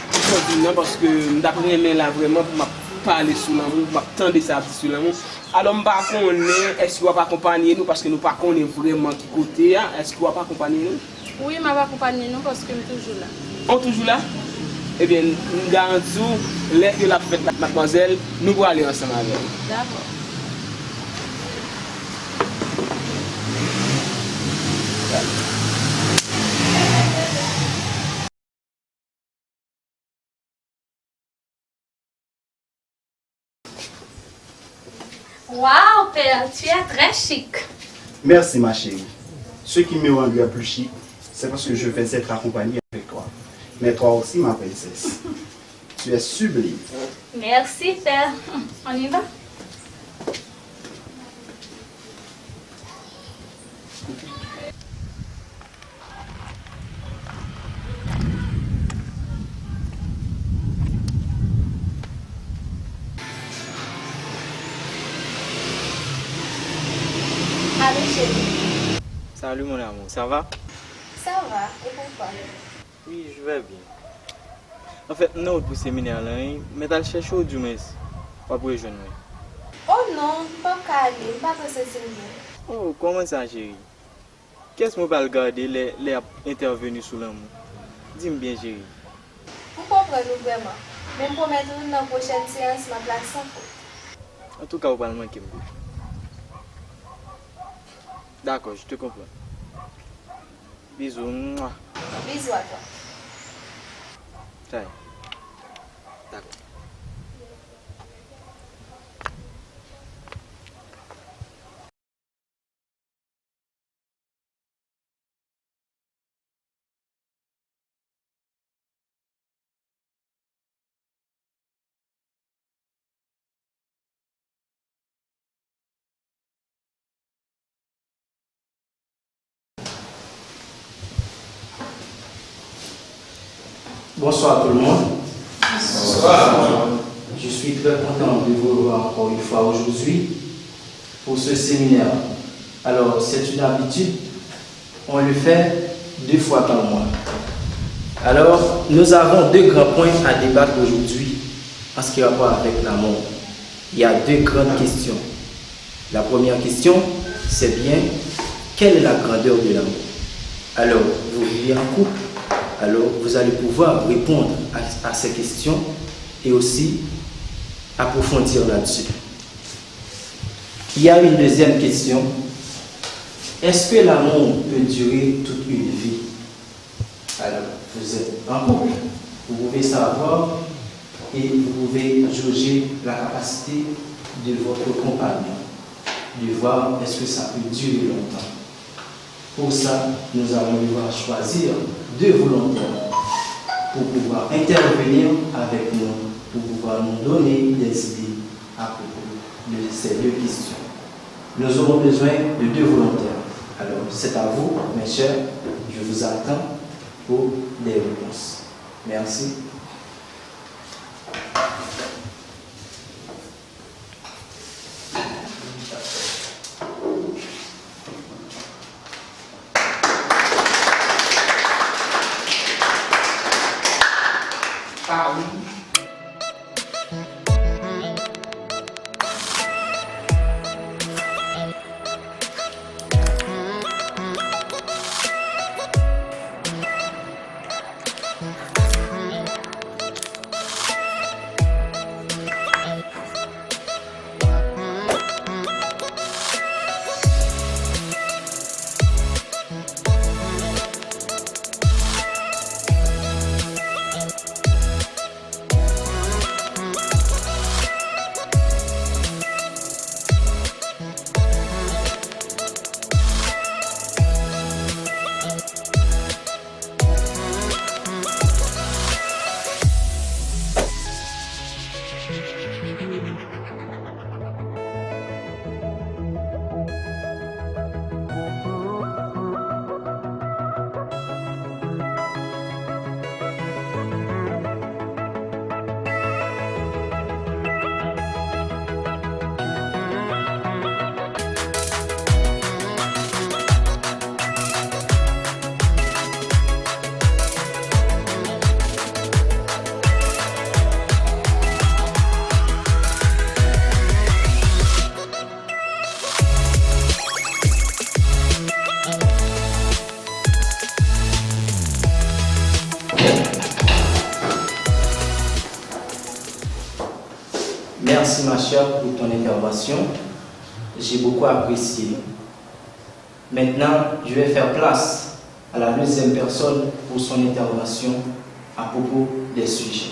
pou sa w di m nan, paske m t ap renmen la vrèman pou m ap pale sou lanmou, pou m ap tande sa ap di sou lanmou. Alò, m pa konnen, èske w ap akonpanye nou, paske nou pa konnen vrèman ki kote a, èske w ap akonpanye nou? Wi, m ap akonpanye nou paske m toujou la. Ou toujou la? Ebyen, m garanti w, lè ke l ap fèt la, madmwazèl, nou prale ansanm avè w. Dakò. Waouh, père, tu es très chic. Merci, ma chérie. Ce qui me rend le plus chic, c'est parce que je vais être accompagné avec toi. Mais toi aussi, ma princesse, tu es sublime. Merci, père. On y va? Allô, chérie. Salut, mon amour, ça va? Ça va, et pour toi? Oui, je vais bien. Anfèt, m nan wout pou seminè a la, wi. Mèt al chèche w, dimwens, w ap rejwenn mwen. Oh non, m p ap ka ale, m pa pral seminè. Oh, kòman sa, cheri? Kiyès mwen pral gade lè, lè y ap entèveni sou lanmou? Di m byen, cheri. M konprann ou vrèman, men m pwomèt ou nan pwochèn seyans m ap la san fot. Antouka, ou pral manke m, baby. Dakò, je te comprends. Bisous. Mwa. Bisous à toi. Chay. Dakò. Bonsoir tout le monde. Bonsoir. Je suis très content de vous revoir encore une fois aujourd'hui pour ce séminaire. Alors, c'est une habitude, on le fait deux fois par mois. Alors, nous avons deux grands points à débattre aujourd'hui en ce qui a rapport avec la mort. Il y a deux grandes questions. La première question, c'est bien, quelle est la grandeur de l'amour? Alors, vous vivez en couple, alors vous allez pouvoir répondre à, à ces questions et aussi approfondir là-dessus. Il y a une deuxième question. Est-ce que l'amour peut durer toute une vie? Alors, vous êtes en couple, vous pouvez savoir et vous pouvez juger la capacité de votre compagnon, de voir est-ce que ça peut durer longtemps. Pour ça, nous allons devoir choisir deux volontaires pour pouvoir intervenir avec nous, pour pouvoir nous donner des idées à propos de ces deux questions. Nous aurons besoin de deux volontaires. Alors, c'est à vous, mes chers. Je vous attends pour des réponses. Merci. Cher, pour ton intervention. J'ai beaucoup apprécié. Maintenant, je vais faire place à la deuxième personne pour son intervention à propos des sujets.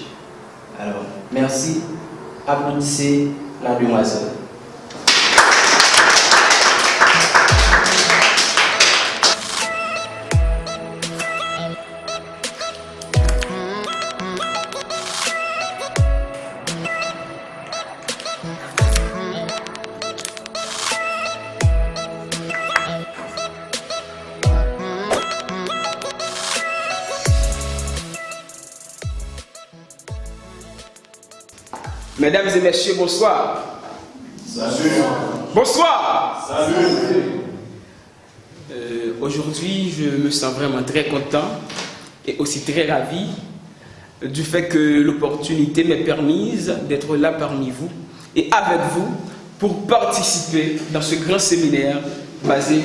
Alors, merci. Applaudissez la demoiselle. Mesdames et messieurs, bonsoir. Salut. Bonsoir. Salut. Euh, aujourd'hui, je me sens vraiment très content et aussi très ravi du fait que l'opportunité m'est permise d'être là parmi vous et avec vous pour participer dans ce grand séminaire basé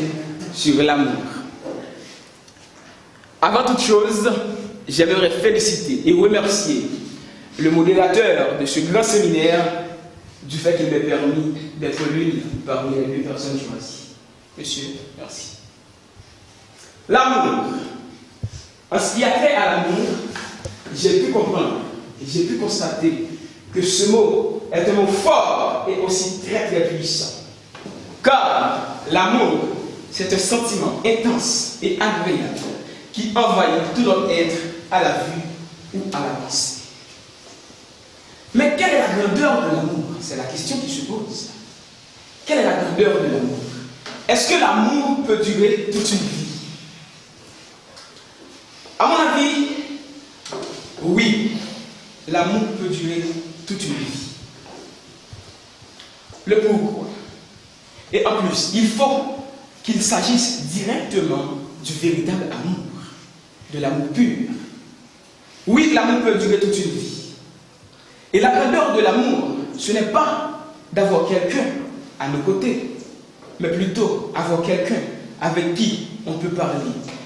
sur l'amour. Avant toute chose, j'aimerais féliciter et remercier le modérateur de ce grand séminaire du fait qu'il m'ait permis d'être l'une parmi les deux personnes choisies. Monsieur, merci. L'amour. En ce qui a trait à l'amour, j'ai pu comprendre et j'ai pu constater que ce mot est un mot fort et aussi très, très puissant. Car l'amour, c'est un sentiment intense et agréable qui envahit tout notre être à la vue ou à la pensée. Mais quelle est la grandeur de l'amour? C'est la question qui se pose. Quelle est la grandeur de l'amour? Est-ce que l'amour peut durer toute une vie? À mon avis, oui, l'amour peut durer toute une vie. Le pourquoi? Et en plus, il faut qu'il s'agisse directement du véritable amour, de l'amour pur. Oui, l'amour peut durer toute une vie. Et la grandeur de l'amour, ce n'est pas d'avoir quelqu'un à nos côtés, mais plutôt avoir quelqu'un avec qui on peut parler,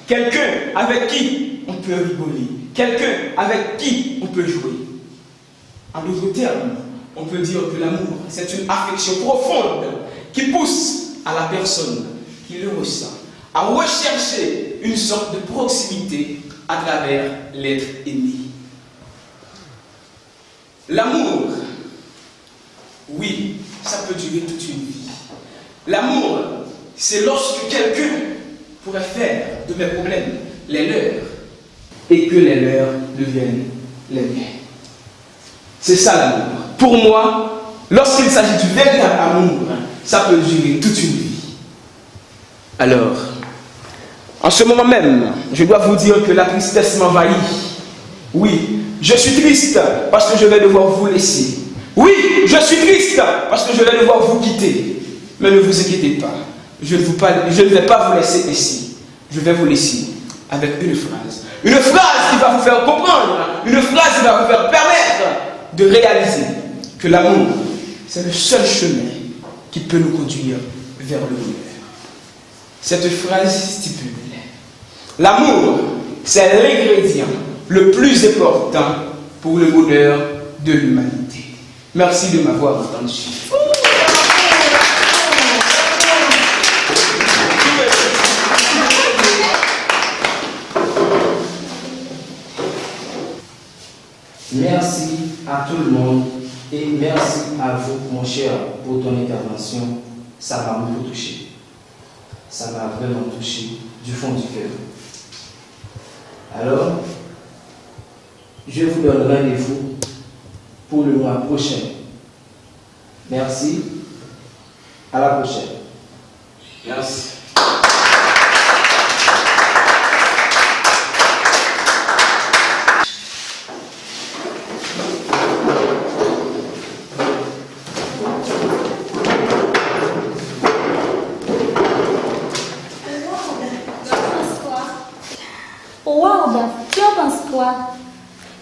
quelqu'un avec qui on peut rigoler, quelqu'un avec qui on peut jouer. En d'autres termes, on peut dire que l'amour, c'est une affection profonde qui pousse à la personne qui le ressent à rechercher une sorte de proximité à travers l'être aimé. L'amour, oui, ça peut durer toute une vie. L'amour, c'est lorsque quelqu'un pourrait faire de mes problèmes les leurs et que les leurs deviennent les miens. C'est ça l'amour. Pour moi, lorsqu'il s'agit du véritable amour, ça peut durer toute une vie. Alors, en ce moment même, je dois vous dire que la tristesse m'envahit. Oui, je suis triste parce que je vais devoir vous laisser. Oui, je suis triste parce que je vais devoir vous quitter. Mais ne vous inquiétez pas, je ne vous pas, je ne vais pas vous laisser ainsi. Je vais vous laisser avec une phrase. Une phrase qui va vous faire comprendre, une phrase qui va vous faire permettre de réaliser que l'amour, c'est le seul chemin qui peut nous conduire vers le bonheur. Cette phrase stipule, l'amour, c'est l'ingrédient le plus important pour le bonheur de l'humanité. Merci de m'avoir entendu. Merci à tout le monde et merci à vous, mon cher, pour ton intervention. Ça m'a beaucoup touché. Ça m'a vraiment touché du fond du cœur. Alors, je vous donne rendez-vous pour le mois prochain. Merci. À la prochaine. Merci. Wow, Daph, tu en penses quoi?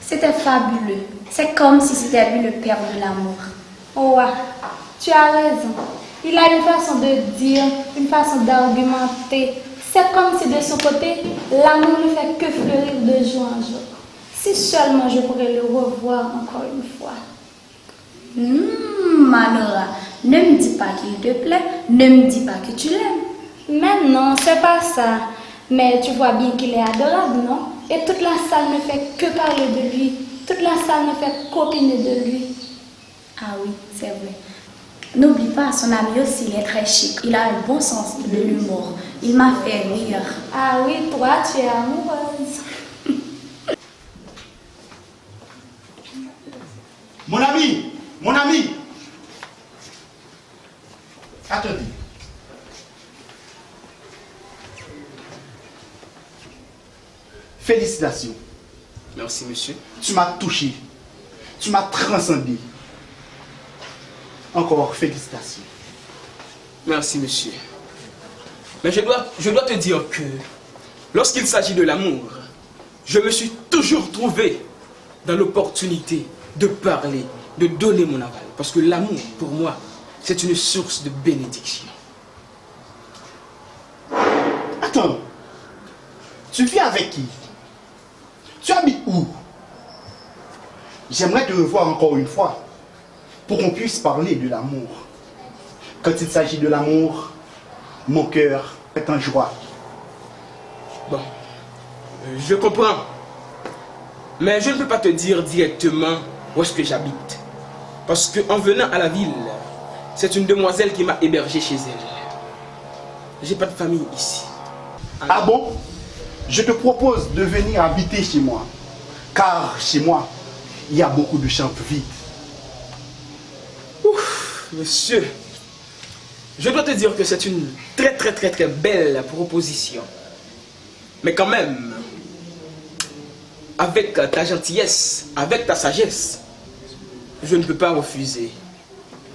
C'était fabuleux. C'est comme si c'était lui le père de l'amour. Oh, ah, tu as raison. Il a une façon de dire, une façon d'argumenter. C'est comme si de son côté, l'amour ne fait que fleurir de jour en jour. Si seulement je pourrais le revoir encore une fois. Hmm. Manora, ne me dis pas qu'il te plaît, ne me dis pas que tu l'aimes. Mais non, c'est pas ça. Mais tu vois bien qu'il est adorable, non? Et toute la salle ne fait que parler de lui. Toute la salle ne fait qu'opiner de lui. Ah oui, c'est vrai. N'oublie pas, son ami aussi, il est très chic. Il a un bon sens de l'humour. Il m'a fait rire. Ah oui, toi, tu es amoureuse. Mon ami, mon ami. Attendez. Félicitations. Merci, monsieur. Tu m'as touché. Tu m'as transcendé. Encore félicitations. Merci, monsieur. Mais je dois, je dois te dire que lorsqu'il s'agit de l'amour, je me suis toujours trouvé dans l'opportunité de parler, de donner mon aval. Parce que l'amour, pour moi, c'est une source de bénédiction. Attends. Tu vis avec qui? Tu habites où? J'aimerais te revoir encore une fois pour qu'on puisse parler de l'amour. Quand il s'agit de l'amour, mon cœur est en joie. Bon, je comprends. Mais je ne peux pas te dire directement où est-ce que j'habite. Parce que en venant à la ville, c'est une demoiselle qui m'a hébergé chez elle. J'ai pas de famille ici. Ah bon? Je te propose de venir habiter chez moi. Car chez moi, il y a beaucoup de champs vides. Ouf, monsieur, je dois te dire que c'est une très très très très belle proposition. Mais quand même, avec ta gentillesse, avec ta sagesse, je ne peux pas refuser.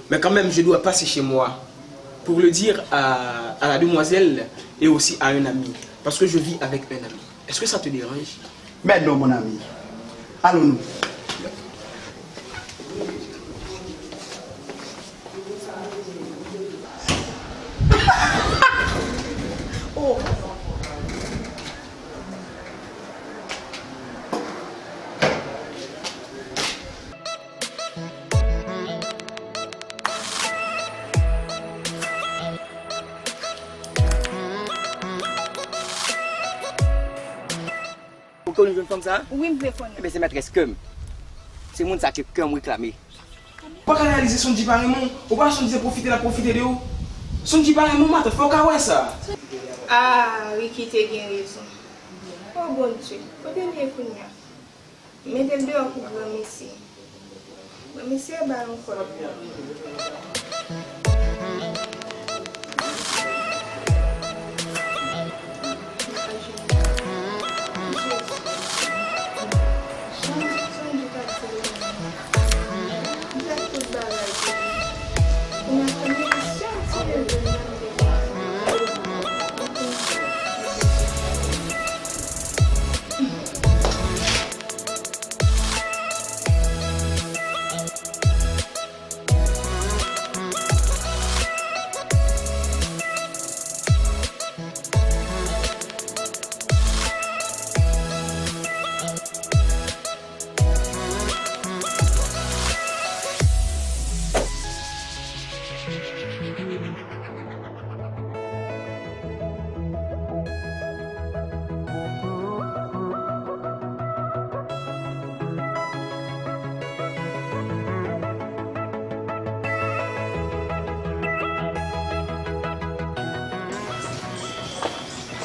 Mais quand même, je dois passer chez moi pour le dire à, à la demoiselle et aussi à un ami. Parce que je vis avec un ami. Est-ce que ça te dérange? Mais non, mon ami. Allons-nous. Ou konnen jèn fanm sa a? Wi, m vle konnen. Ebyen, se mètrès kè m. Se moun sa ke kè m reklame. Ou pa ka reyalize Sondji pa renmen w? Ou pa wè Sondji se pwofite l ap pwofite de ou? Sondji pa renmen w, matant, fò w ka wè sa. Ah, Ricky te gen rezon. Oh Bondye, kote l ye kounye a? Mete l deyò pou granmesi. Granmesi a ba l yon kòd.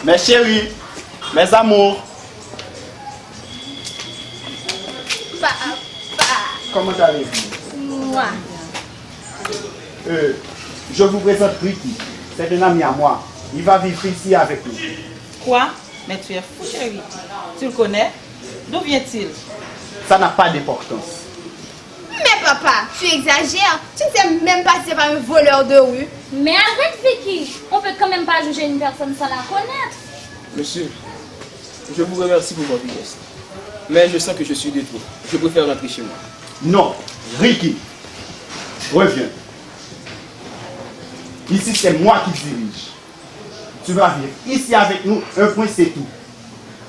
Mes chéris, mes amours. Papa. Comment allez-vous? Moi. Euh, je vous présente Ricky. C'est un ami à moi. Il va vivre ici avec nous. Quoi? Mais tu es fou, chérie. Tu le connais? D'où vient-il? Ça n'a pas d'importance. Mais papa, tu exagères. Tu ne sais même pas si c'est pas un voleur de rue. Mais arrête, Vicky. On peut quand même pas juger une personne sans la connaître. Monsieur, je vous remercie pour votre geste. Mais je sens que je suis de trop. Je préfère rentrer chez moi. Non, Ricky, reviens. Ici, c'est moi qui dirige. Tu vas vivre ici avec nous, un point, c'est tout.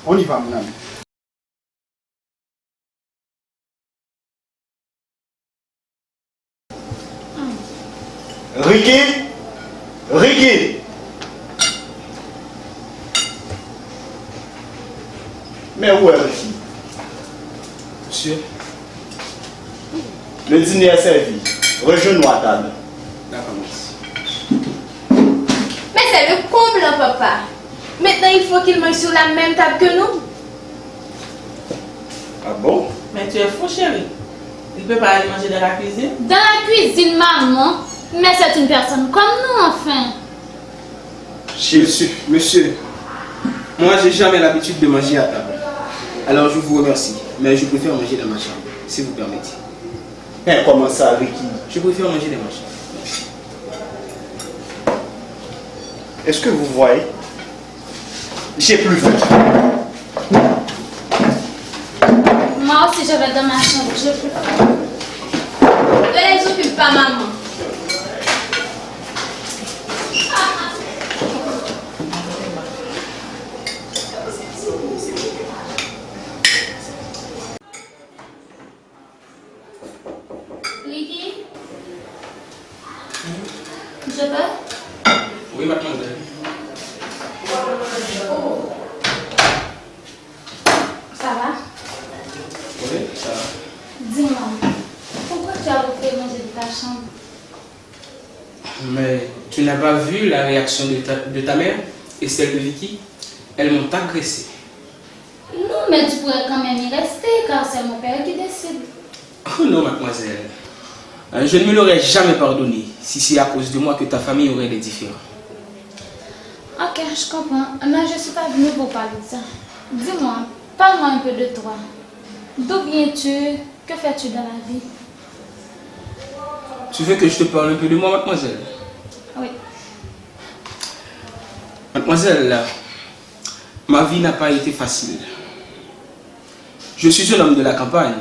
On y va, mon ami. Ricky! Ricky! Men ou wè Ricky. Monsieur. Le dîner est servi. Rejoins-nous à table. Dakò, mèsi. Men se le konb lan, papa. Maintenant, il faut qu'il mange sur la même table que nous. Ah bon? Mais tu es fou, chérie. Il peut pas aller manger dans la cuisine. Dans la cuisine, maman. Mais c'est une personne comme nous, enfin. Monsieur, monsieur, moi, j'ai jamais l'habitude de manger à table. Alors, je vous remercie, mais je préfère manger dans ma chambre, si vous permettez. Hein, comment ça, Ricky? Je préfère manger dans ma chambre. Merci. Est-ce que vous voyez? J'ai plus faim. Moi aussi, je vais dans ma chambre. Je peux pas. Ne les occupe pas, maman. Ricky? Je peux? Oui, mademoiselle. Oh. Ça va? Oui, ça va. Dis-moi, pourquoi tu as refait manger de ta chambre? Mais tu n'as pas vu la réaction de ta, de ta mère et celle de Vicky? Elles m'ont agressé. Non, mais tu pourrais quand même y rester, car c'est mon père qui décide. Oh non, mademoiselle. Euh, je ne me l'aurais jamais pardonné si c'est à cause de moi que ta famille aurait des différends. Ok, je comprends. Mais je suis pas venue pour parler de ça. Dis-moi, parle-moi un peu de toi. D'où viens-tu? Que fais-tu dans la vie? Tu veux que je te parle un peu de moi, mademoiselle? Oui. Mademoiselle, ma vie n'a pas été facile. Je suis un homme de la campagne.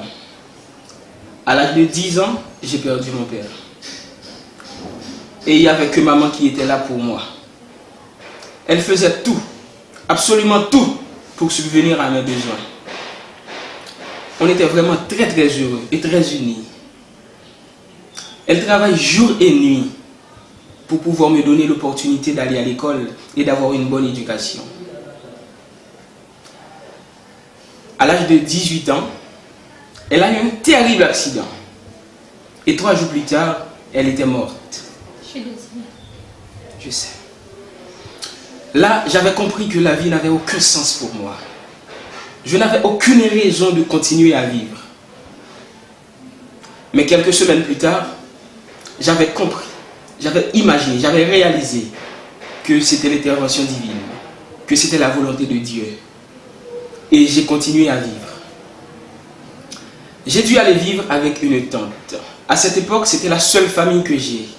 À l'âge de dix ans, j'ai perdu mon père. Et il n'y avait que maman qui était là pour moi. Elle faisait tout, absolument tout, pour subvenir à mes besoins. On était vraiment très, très heureux et très unis. Elle travaille jour et nuit pour pouvoir me donner l'opportunité d'aller à l'école et d'avoir une bonne éducation. À l'âge de dix-huit ans, elle a eu un terrible accident. Et trois jours plus tard, elle était morte. Je suis désolée. Je sais. Là, j'avais compris que la vie n'avait aucun sens pour moi. Je n'avais aucune raison de continuer à vivre. Mais quelques semaines plus tard, j'avais compris, j'avais imaginé, j'avais réalisé que c'était l'intervention divine, que c'était la volonté de Dieu. Et j'ai continué à vivre. J'ai dû aller vivre avec une tante. À cette époque, c'était la seule famille que j'ai.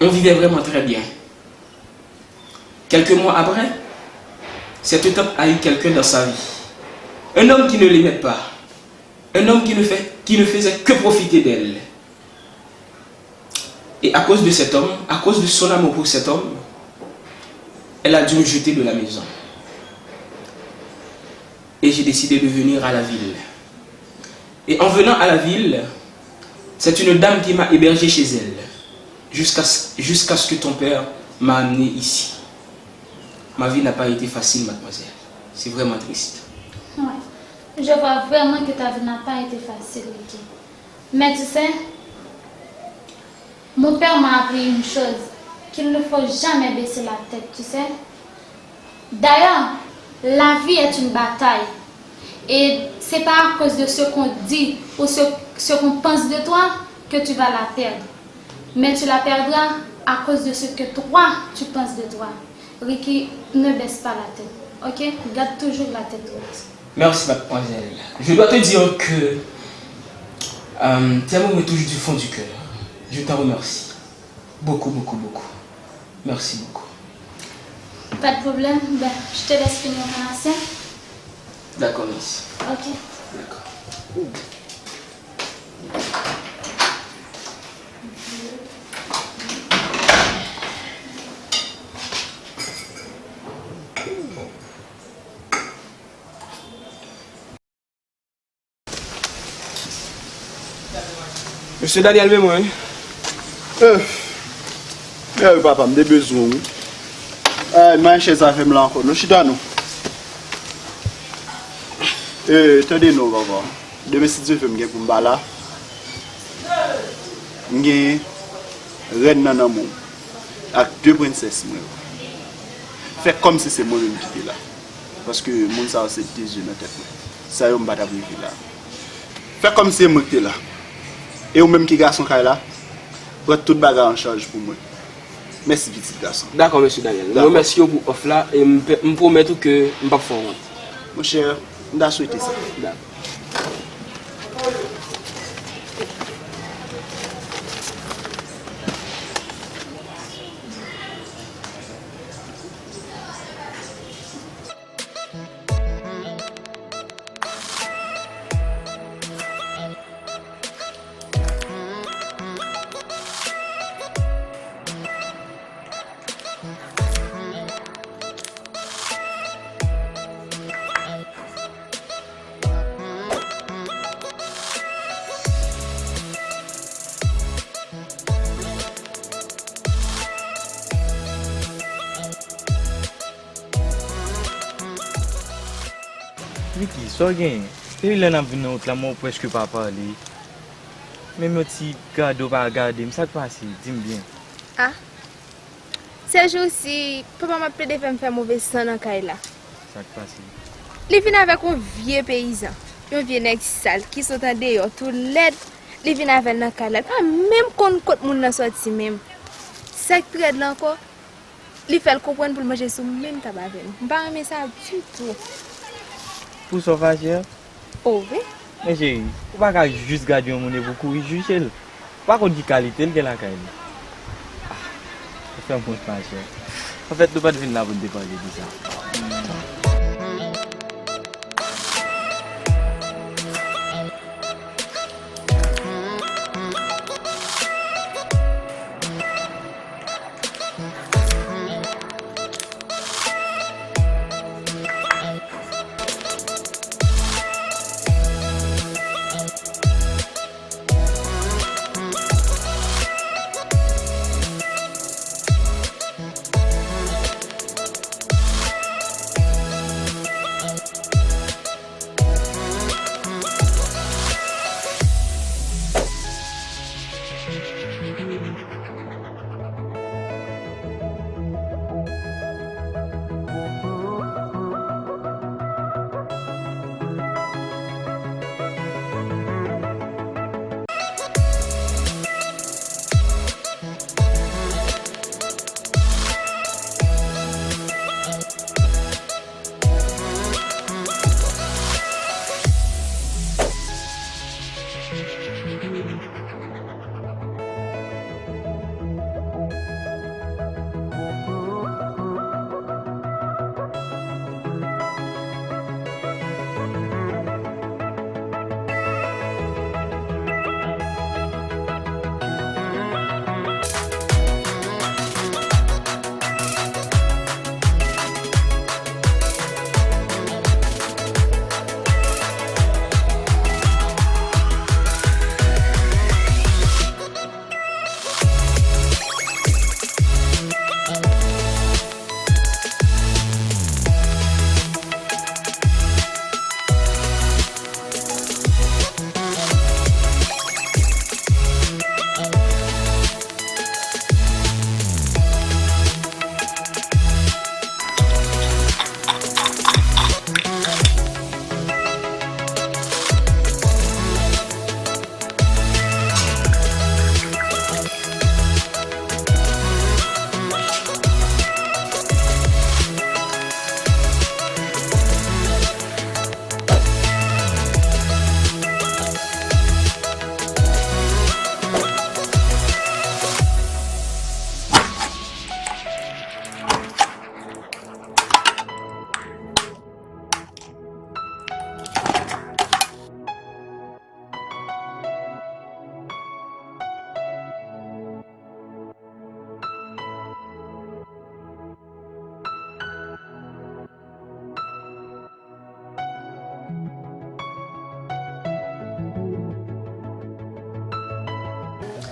On vivait vraiment très bien. Quelques mois après, cette tante a eu quelqu'un dans sa vie. Un homme qui ne l'aimait pas. Un homme qui ne fait, qui ne faisait que profiter d'elle. Et à cause de cet homme, à cause de son amour pour cet homme, elle a dû me jeter de la maison. Et j'ai décidé de venir à la ville. Et en venant à la ville, c'est une dame qui m'a hébergé chez elle, jusqu'à ce, jusqu'à ce que ton père m'a amené ici. Ma vie n'a pas été facile, mademoiselle. C'est vraiment triste. Ouais. Je vois vraiment que ta vie n'a pas été facile, Ricky. Mais tu sais, mon père m'a appris une chose, qu'il ne faut jamais baisser la tête, tu sais. D'ailleurs, la vie est une bataille. Et c'est pas à cause de ce qu'on dit ou ce, ce qu'on pense de toi que tu vas la perdre. Mais tu la perdras à cause de ce que toi, tu penses de toi. Ricky, ne baisse pas la tête, ok? Garde toujours la tête haute. Merci, mademoiselle. Je dois te dire que, euh, tes mots me touchent du fond du cœur. Je t'en remercie. Beaucoup, beaucoup, beaucoup. Merci beaucoup. Pas de problème. Ben, je te laisse finir ton assiette. D'accord, merci. Ok. D'accord. Mesye Daniel, men mwen, wi. Eh, eh, papa, m te bezwen w wi. Eh, m al chèz avè m la ankò. Nou chita non. Eh, tande non, papa. Demen, si Dye vle, m gen pou m ba la. M gen rèn nan nan men w ak de prensès mwen yo. Fè kòmsi se mwen menm ki te la. Paske moun sa yo se de zye nan tèt mwen. San yo m pa t ap rive la. Fè kòmsi se mwen ki te la. E ou menm ki gason kay la, pran tout bagay an chaj pou mwen. Mèsi, pitit gason. Dakò, mesye Daniel. M Dakò. Remèsye w pou òf la e m, m pwomèt ou ke m p ap fè w wont. Monchè, m ta swete sa. Dakò. Vicky, sa w genyen? Depi lè n ap vin nan wout la, mwen w prèske pa pale. Menm yon ti gade w pa gade m, sa k pase? Di m byen. Ah, se jou si papa m ap plede fè m fè move san nan kay la. Sa k pase? Li vin avèk yon vye peyizan, yon vye nèg sal ki sot andeyò, tou lèd. Li vin avè l nan kay la. Li pa menm konn kot moun nan sòti menm. Sa k pi rèd la ankò, li fè l konprann pou l manje sou menm tab avè m. M pa renmen sa ditou. Pou sa w fache a? O wi. Men cheri, ou pa ka jis gade yon moun epi w kouri jije l. Ou pa konn ki kalite l gen lakay li. Ah, ou fè m wont, machè. Anfèt, nou pa t vin la pou n te pale de sa.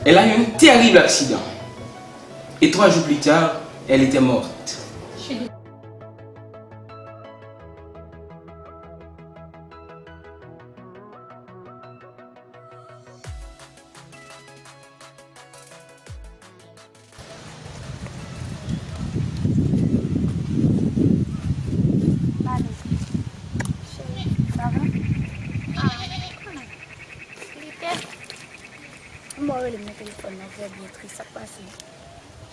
Elle a eu un terrible accident. Et trois jours plus tard, elle était morte. Cheri, sa va? Ah, li te mò rele m nan telefòn nan, vrè byen tris, sa k pase?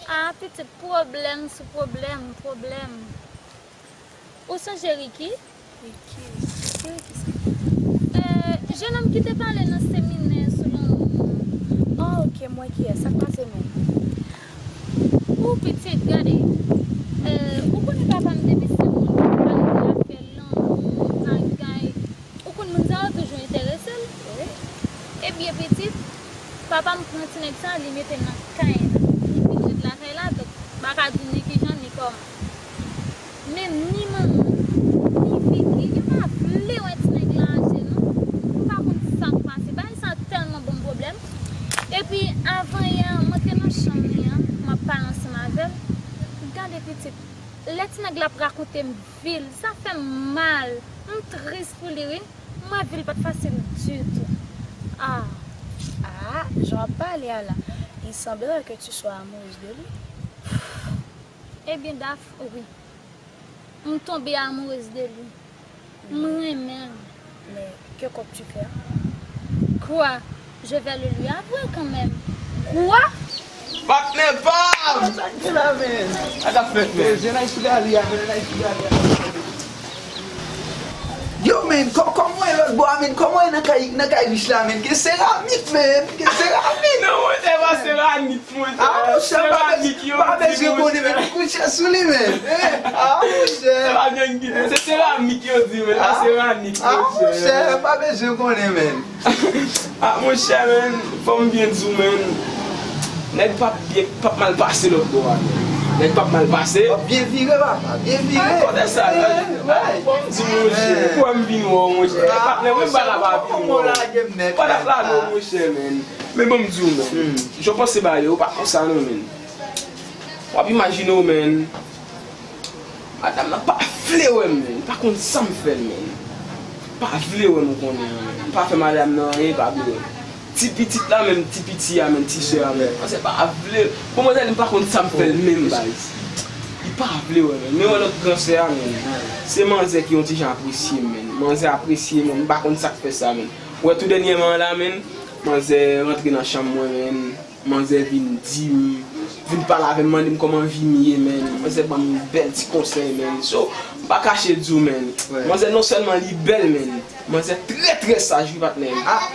Ah, pitit, pwoblèm sou pwoblèm, pwoblèm. Ou sonje Ricky? Ricky? Ki Ricky sa? Eh, jennonm ki te pale nan seminè sou lanmou an. Oh, ok, m wè kiyès. Sa k pase menm? Ou pitit, gade. Eh, ou konnen papa m depi se moun ki pale de afè lanmou, bagay. Ou konn moun sa yo toujou enterese l. Wi. Ebyen pitit, papa m pran ti nèg sa, li mete l nan kay la. Li vin ret lakay la, donk m pa ka di w ni kijan ni kòman. Men ni manman, ni Vicky, yo pa vle wè ti nèg la aje non. M pa konn sa k pase. Bagay sa tèlman ban m pwoblèm. Epi avan yè, mwen te nan chanm li an, m ap pale ansanm avè l. Gade pitit, lè ti nèg la ap rakonte m vi l, sa fè m mal. M tris pou li wi. M wè vi l pa t fasil ditou. Ah. Ah, jan w ap pale a la, il semblerait que tu sois amoureuse de lui. Ebyen Daph, wi. M tonbe amoureuse de li. M renmen l. Mais que comptes-tu faire? Quoi? Je vais le lui avouer quand même. Quoi? Patnè pa m! Sa k gen la menn? Sa k ap fèt menn? Jen Ayiti gali a menn, Ayiti gali a. Yo menn, kòman w ye lòt bò a menn? Kòman w ye nan kay, nan kay rich la menn? Gen seramik menn, gen seramik! Non mwen, se pa seramik. Ah monchè, pa bezwen konnen menm, kout chè sou li menm. Ah monchè. Se pa gang ki di, se seramik yo di menm, pa seramik. Ah monchè, pa bezwen konnen menm. Ah monchè menm, fò m byen di w menm. Nèg p ap byen, p ap mal pase lòt bò a menm. Nèg p ap mal pase. W ap byen vire papa, byen vire. Kote sa? Fò m di w monchè, kwè m vin wè w monchè. Patnè mwen m pa t ap vin wè w. M pa t ap lage w monchè menm. Men ban m di w menn, jan w panse bagay yo pa konsa non menn. W ap imajine w menn, madanm nan pa vle wè m menn, pa konn sa m fè l menn. Pa vle wè m ou konnen an menn. M pa fè madanm nan anyen, li pa vle wè m. Ti pitit la menm, ti piti a menm, ti sè a menm, manzè pa vle. Bon manzè li m pa konn sa m fè l menm baz. Li pa vle wè menn. Men wè lòt gran sè a menn, se manzè ki yon ti jan apresye m menn. Manzè apresye m menn, m pa konn sa k fè sa menn. Ou wè tou dènyèman an la menn, manzè rantre nan chanm mwen menn, manzè vin di m, vin pale avè m, mande m kòman vi m ye menn, manzè ban m bèl ti konsèy menn. So, m pa kache di w menn, manzè non sèlman li bèl menn, manzè trè trè saj wi patnè. Ah,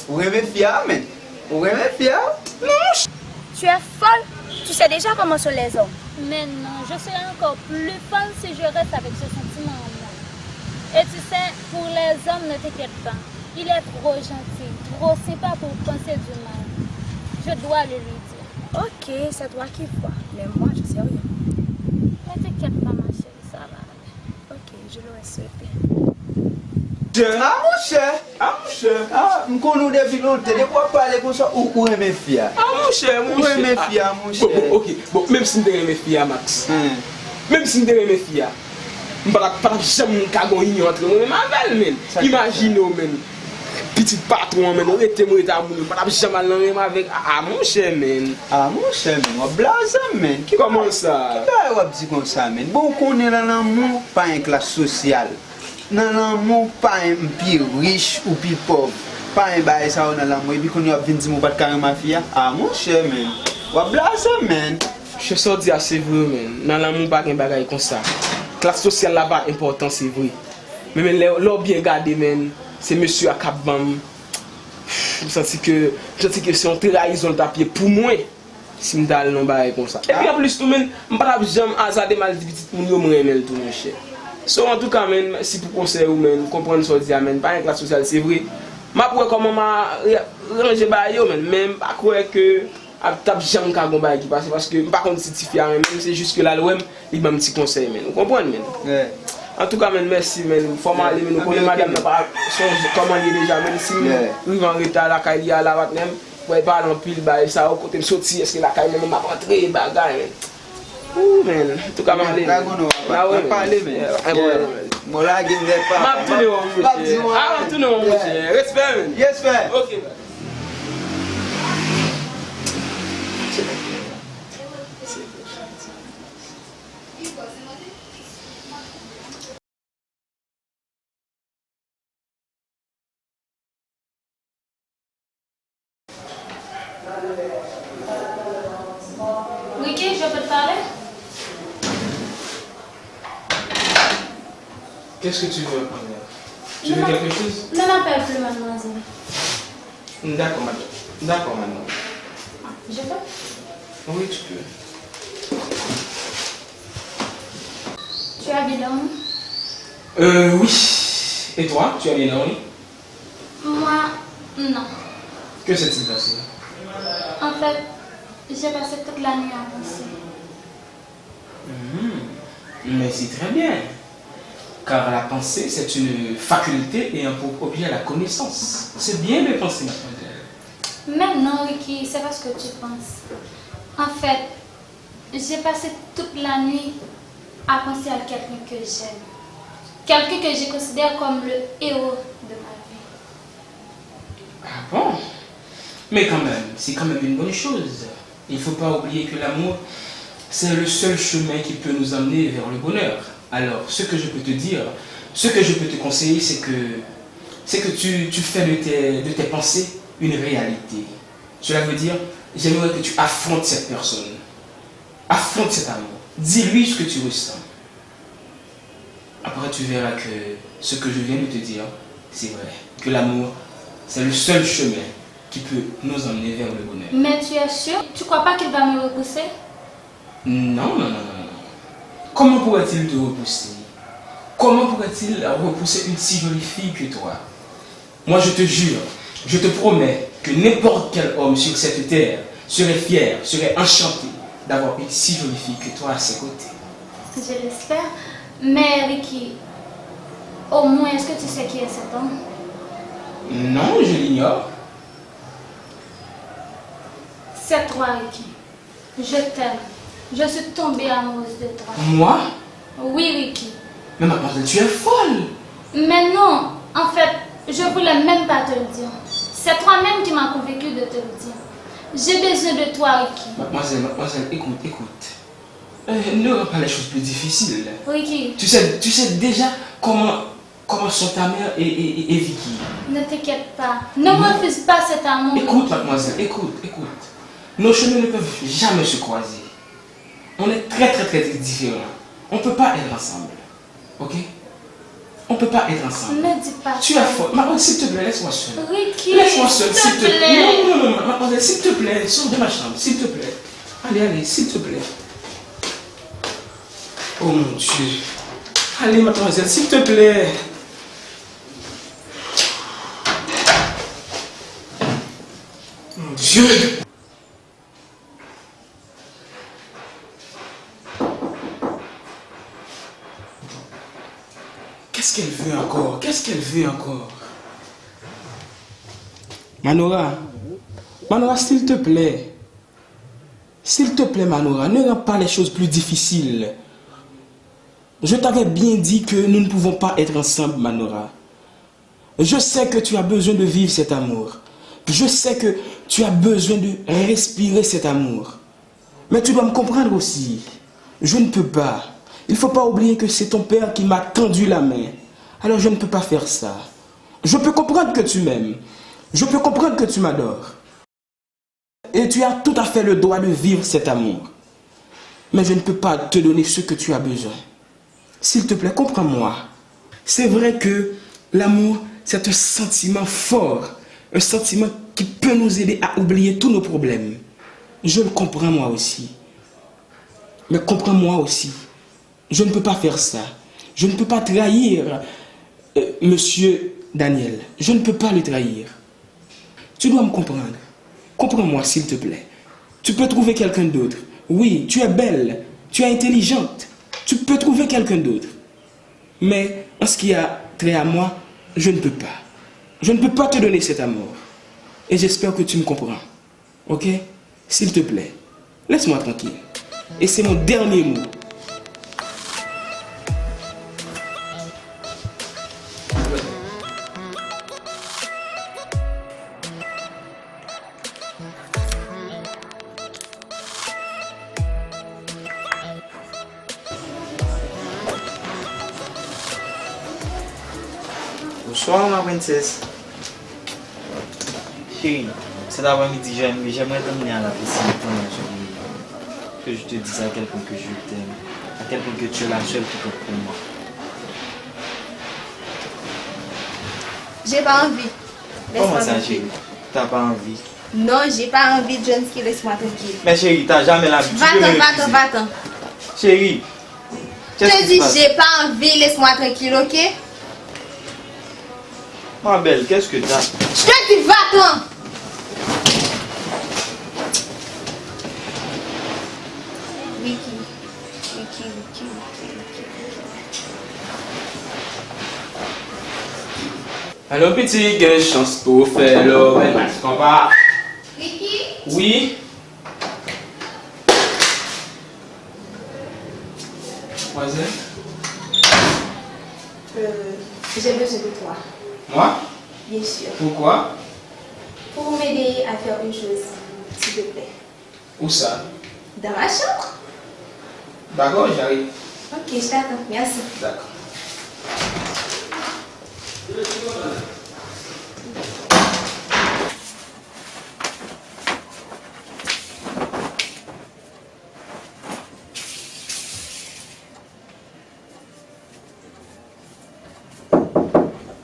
ou renmen fi a menn? Ou renmen fi a? Non monchè. Tu es folle. Tu sais déjà comment sont les hommes. Mais non, je serai encore plus folle si je reste avec ce sentiment en moi. Et tu sais, pour les hommes, ne t'inquiète pas. Il est trop gentil, trop sympa pour penser du mal. Je dois le lui dire. Ok, c'est toi qui vois, mais moi je sais rien. Ne t'inquiète pas, ma chérie, ça va aller. Ok, je l'aurais souhaité. Ah monchè! Ah monchè! Ah, m konn ou depi lontan, depi w ap pale konsa, ou, ou renmen fi a. Ah monchè, monchè. Ou renmen fi a, monchè. Bon, bon, ok, bon, menm si m te renmen fi a, Max. Menm si m te renmen fi a, m pa t ap, pa t ap janm ka gon inyon antre mwen menm avè l, menn. Imajine w, menn. Pitit patwon an, menn, rete m rete a moun yo, m pa t ap janm al nan renmen avèk, ah, ah, monchè, menn. Ah, monchè, menn, w ap blaze m, menn. Kòman sa? Ki bagay w ap di konsa, menn? Bon, ou konnen nan lanmou, pa gen klas sosyal. Nan lanmou, pa gen m pi rich ou pi pòv. Pa gen bagay sa yo nan lanmou. Epi kounye a w ap vin di m ou pa t ka renmen fi a? Ah, monchè, menn. W ap blaze m, menn. Monchè, sa w di a se vre, menn. Nan lanmou, pa gen bagay konsa. Klas sosyal la pa enpòtan, se vre. Men, men lè, lè w byen gade, menn, se mesye a k ap ban m. M santi ke, m santi ke se yon trayizon l t ap ye pou mwen si m ta al nan yon bagay konsa. Epi anplis tou, menn, m pa t ap janm azade m al di pitit moun yo m renmen l tou, monchè. So, antouka, menn, mèsi pou konsèy ou, menn. M konprann sa w di a, menn. Pa gen klas sosyal, se vre. M ap wè kòman m a ranje bagay yo, menn. Men m pa kwè ke ap, t ap janm ka gon bagay ki pase, paske m pa konn si tifi a renmen m, se jis ke l al wè m, li ban m ti konsèy, menn. Ou konprann, menn? Antouka, menn, mèsi, menn. Fò m ale, menn. Ou konnen madanm nan pa sonje kòman l ye deja, menn. Si m rive an reta lakay li a la, patnè m, Wè, pale anpil bagay sa yo, kote m soti, èske lakay mwen menm m ap antre, bagay, men. Ooh, man. Antouka, m ale, man. Dragon, nou va pale, men. Yeah, m lage m nèt pa. M ap tounen wè w, monchè. Ah, m ap tounen wè w, monchè. Respè, man. Respè. Ok, man. Ricky, je peux te parler? Qu'est-ce que tu veux, mademoiselle? Tu veux quelque chose? Ne m'appelle plus mademoiselle. D'accord, madame. D'accord, madame. Je peux? Oui, tu peux. Tu as bien dormi? Euh, oui. Et toi, tu as bien dormi? Moi, non. Que s'est-il passé? En fait, j'ai passé toute la nuit à penser. Mhm. Mais c'est très bien. Car la pensée, c'est une faculté et un propre objet à la connaissance. C'est bien de penser, mademoiselle. Mais non, Ricky, c'est pas ce que tu penses. En fait, j'ai passé toute la nuit à penser à quelqu'un que j'aime. Quelqu'un que je considère comme le héros de ma vie. Ah bon? Mais quand même, c'est quand même une bonne chose. Il faut pas oublier que l'amour, c'est le seul chemin qui peut nous emmener vers le bonheur. Alors, ce que je peux te dire, ce que je peux te conseiller, c'est que, c'est que tu, tu fais de tes, de tes pensées une réalité. Cela veut dire, j'aimerais que tu affrontes cette personne. Affronte cet amour. Dis-lui ce que tu ressens. Après, tu verras que ce que je viens de te dire, c'est vrai. Que l'amour, c'est le seul chemin qui peut nous emmener vers le bonheur. Mais tu es sûr? Tu crois pas qu'il va me repousser? Non, non, non, non, non. Comment pourrait-il te repousser? Comment pourrait-il repousser une si jolie fille que toi? Moi, je te jure, je te promets que n'importe quel homme sur cette terre serait fier, serait enchanté d'avoir une si jolie fille que toi à ses côtés. Je l'espère. Mais Ricky, au moins, est-ce que tu sais qui est cet homme? Non, je l'ignore. C'est toi, Ricky. Je t'aime. Je suis tombée amoureuse de toi. Moi? Oui, Ricky. Mais mademoiselle, tu es folle. Mais non, en fait, je voulais même pas te le dire. C'est toi-même qui m'as convaincu de te le dire. J'ai besoin de toi, Ricky. Mademoiselle, mademoiselle, écoute, écoute. Euh, ne rends pas les choses plus difficiles. Ricky. Tu sais, tu sais déjà comment Comment sont ta mère et, et, et, et Vicky? Ne t'inquiète pas. Ne me refuse pas cet amour, Ricky. Écoute, mademoiselle, écoute, écoute. Nos chemins ne peuvent jamais se croiser. On est très, très, très différents. On peut pas être ensemble. Ok? On peut pas être ensemble. Ne dis pas ça. Tu es folle. Mademoiselle, s'il te plaît, laisse-moi seul. Ricky, s'il te plaît. Laisse-moi seul, s'il te plaît. Non, non, non, non, mademoiselle, s'il te plaît, sors de ma chambre, s'il te plaît. Allez, allez, s'il te plaît. Oh mon Dieu. Allez, mademoiselle, s'il te plaît. Mon Dieu. Qu'est-ce qu'elle veut encore? Qu'est-ce qu'elle veut encore? Manora, Manora, s'il te plaît. S'il te plaît, Manora, ne rends pas les choses plus difficiles. Je t'avais bien dit que nous ne pouvons pas être ensemble, Manora. Je sais que tu as besoin de vivre cet amour. Je sais que tu as besoin de respirer cet amour. Mais tu dois me comprendre aussi. Je ne peux pas. Il faut pas oublier que c'est ton père qui m'a tendu la main. Alors je ne peux pas faire ça. Je peux comprendre que tu m'aimes. Je peux comprendre que tu m'adores. Et tu as tout à fait le droit de vivre cet amour. Mais je ne peux pas te donner ce que tu as besoin. S'il te plaît, comprends-moi. C'est vrai que l'amour, c'est un sentiment fort, un sentiment qui peut nous aider à oublier tous nos problèmes. Je le comprends moi aussi. Mais comprends-moi aussi. Je ne peux pas faire ça. Je ne peux pas trahir, euh, monsieur Daniel. Je ne peux pas le trahir. Tu dois me comprendre. Comprends-moi, s'il te plaît. Tu peux trouver quelqu'un d'autre. Oui, tu es belle, tu es intelligente. Tu peux trouver quelqu'un d'autre. Mais en ce qui a trait à moi, je ne peux pas. Je ne peux pas te donner cet amour. Et j'espère que tu me comprends. Ok? S'il te plaît, laisse-moi tranquille. Et c'est mon dernier mot. Bonsoir, ma princesse. Chérie, cet après-midi, j'aime- j'aimerais t'emmener à la piscine pour un joli que je te dise à quel point que je t'aime, à quel point que tu es la seule qui compte pour moi. J'ai pas envie. Comment ça, chérie? T'as pas envie? Non, j'ai pas envie, Johnsky, laisse-moi tranquille. Mais chérie, t'as jamais l'habitude de me refuser. Va-t'en, va-t'en, va-t'en. Chérie, qu'est-ce qui se passe? Je te dis, j'ai pas envie, laisse-moi tranquille, ok? Ma belle, qu'est-ce que t'as? Je te dis, va-t'en! Ricky, Ricky, Ricky, Ricky, Ricky. Alò, pitit, gen chans pou w fè love and match konpa. Ricky? Wi? Manzè? Euh, j'ai besoin de toi. Moi? Bien sûr. Pourquoi? Pour m'aider à faire une chose, s'il te plaît. Où ça? Dans ma chambre. D'accord, j'arrive. Ok, je t'attends. Merci. D'accord.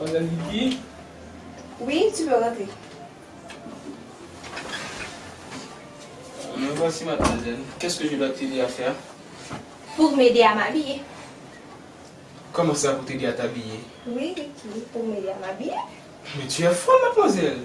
Madame Vicky? Oui, tu peux rentrer. Me voici, mademoiselle. Qu'est-ce que je dois t'aider à faire? Pour m'aider à m'habiller. Comment ça, pour t'aider à t'habiller? Oui, Ricky, pour m'aider à m'habiller. Mais tu es folle, mademoiselle.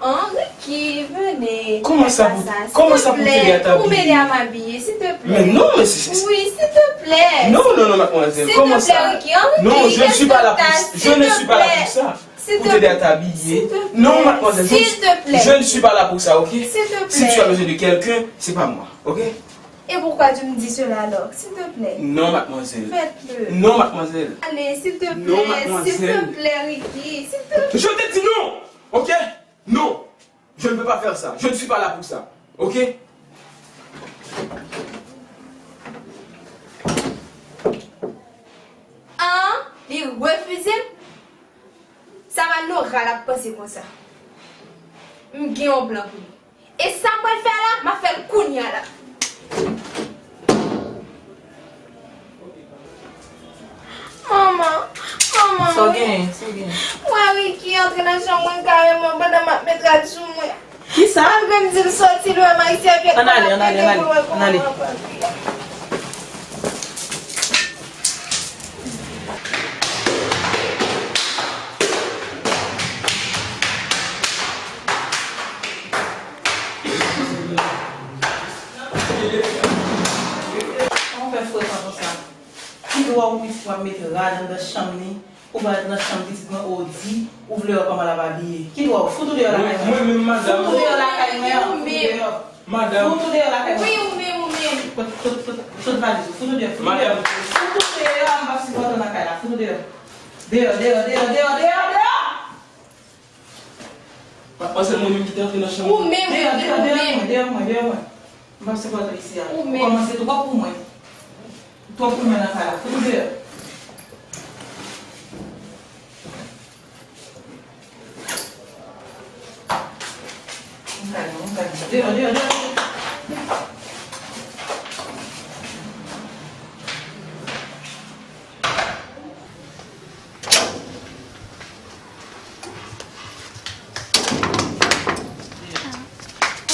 Hein, Ricky, venez. Comment ça, pour, comment ça, pour t'aider à t'habiller? Pour m'aider à m'habiller, s'il te plaît. Mais non, mais c'est, c'est... Oui, s'il te plaît. Non, non, non, mademoiselle, comment ça? S'il te plaît, Ricky, hein, Ricky, qu'est-ce que t'as? S'il te plaît. Non, je ne suis pas là pour, je ne suis pas là pour ça. Pour t'aider à t'habiller. S'il te plaît. Non, mademoiselle, je ne suis, je ne suis pas là pour ça, ok? S'il te plaît. Si tu as besoin de quelqu'un, c'est pas moi, ok? Et pourquoi tu me dis cela alors? S'il te plaît. Non, mademoiselle. Faites-le. Non, mademoiselle. Allez, s'il te plaît. Non, mademoiselle. S'il te plaît, Ricky. S'il te plaît. Je te dis non, ok? Non. Je ne peux pas faire ça. Je ne suis pas là pour ça, ok? An, li refize m? Sa Manora l ap panse konsa. M gen yon plan pou li. E sa m pral fè a la, m ap fè l kounye a la. Manman, manman. Sa w genyen? Sa w genyen? M wè Ricky antre nan chanm mwen kareman pandan m ap met rad sou mwen. Kisa? Malgre m di l soti, l wè m ak sèvyèt. Ann ale, ann ale, ann ale, ann ale. Kòman w fè frekan konsa? Ki dwa ou pitit mwen ap met rad anndan chanm li? Ou pa ret nan chanm pitit mwen, ou di, ou vle wè kòman l ap abiye. Ki dwa ou? Fout ou deyò lakay mwen. Mwen menm, madanm. Fout ou deyò lakay mwen. Fout ou deyò. Madanm. Fout ou deyò lakay mwen. Wi, ou menm, ou menm. Pot, pot, pot, pot valiz ou. Fout ou deyò, fout ou deyò. Madanm. Fout ou deyò, m p ap sipòte w nan kay la. Fout ou deyò. Deyò, deyò, deyò, deyò, deyò, deyò, deyò! Mademoiselle, mwen menm ki te antre nan chanm. Ou menm, ou menm. Deyò, deyò, deyò mwen, deyò mwen, deyò mwen. M p ap sipòte w isi a. Ou menm. Ou kòmanse twòp pou mwen. Ou twòp pou mwen nan kay la. Fout ou deyò. Deyò, deyò, deyò.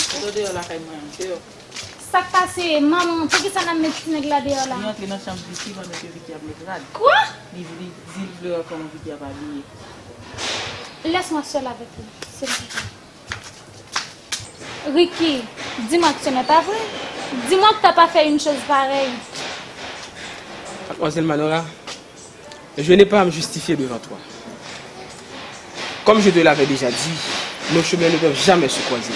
Deyò, deyò lakay mwen an, deyò. Sa k pase, manman? Poukisa n ap met ti nèg la deyò la? Li antre nan chanm Vicky pandan ke Vicky ap met rad. Kwa? Li, li di l vle wè kòman Vicky ap abiye. Laisse-moi seule avec lui, s'il te plaît. Ricky, dis-moi que ce n'est pas vrai. Dis-moi que t'as pas fait une chose pareille. Mademoiselle Manora, je n'ai pas à me justifier devant toi. Comme je te l'avais déjà dit, nos chemins ne peuvent jamais se croiser.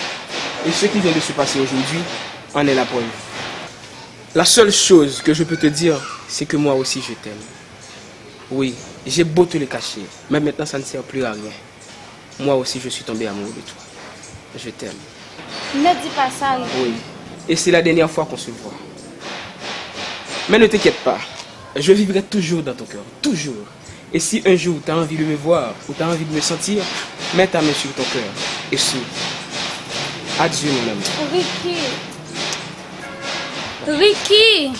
Et ce qui vient de se passer aujourd'hui en est la preuve. La seule chose que je peux te dire, c'est que moi aussi je t'aime. Oui, j'ai beau te le cacher, mais maintenant ça ne sert plus à rien. Moi aussi je suis tombé amoureux de toi. Je t'aime. Ne dis pas ça, Ricky. Oui. Et c'est la dernière fois qu'on se voit. Mais ne t'inquiète pas, je vivrai toujours dans ton cœur, toujours. Et si un jour t'as envie de me voir ou t'as envie de me sentir, mets ta main sur ton cœur et souris. Adieu, mon amour. Ricky. Ricky.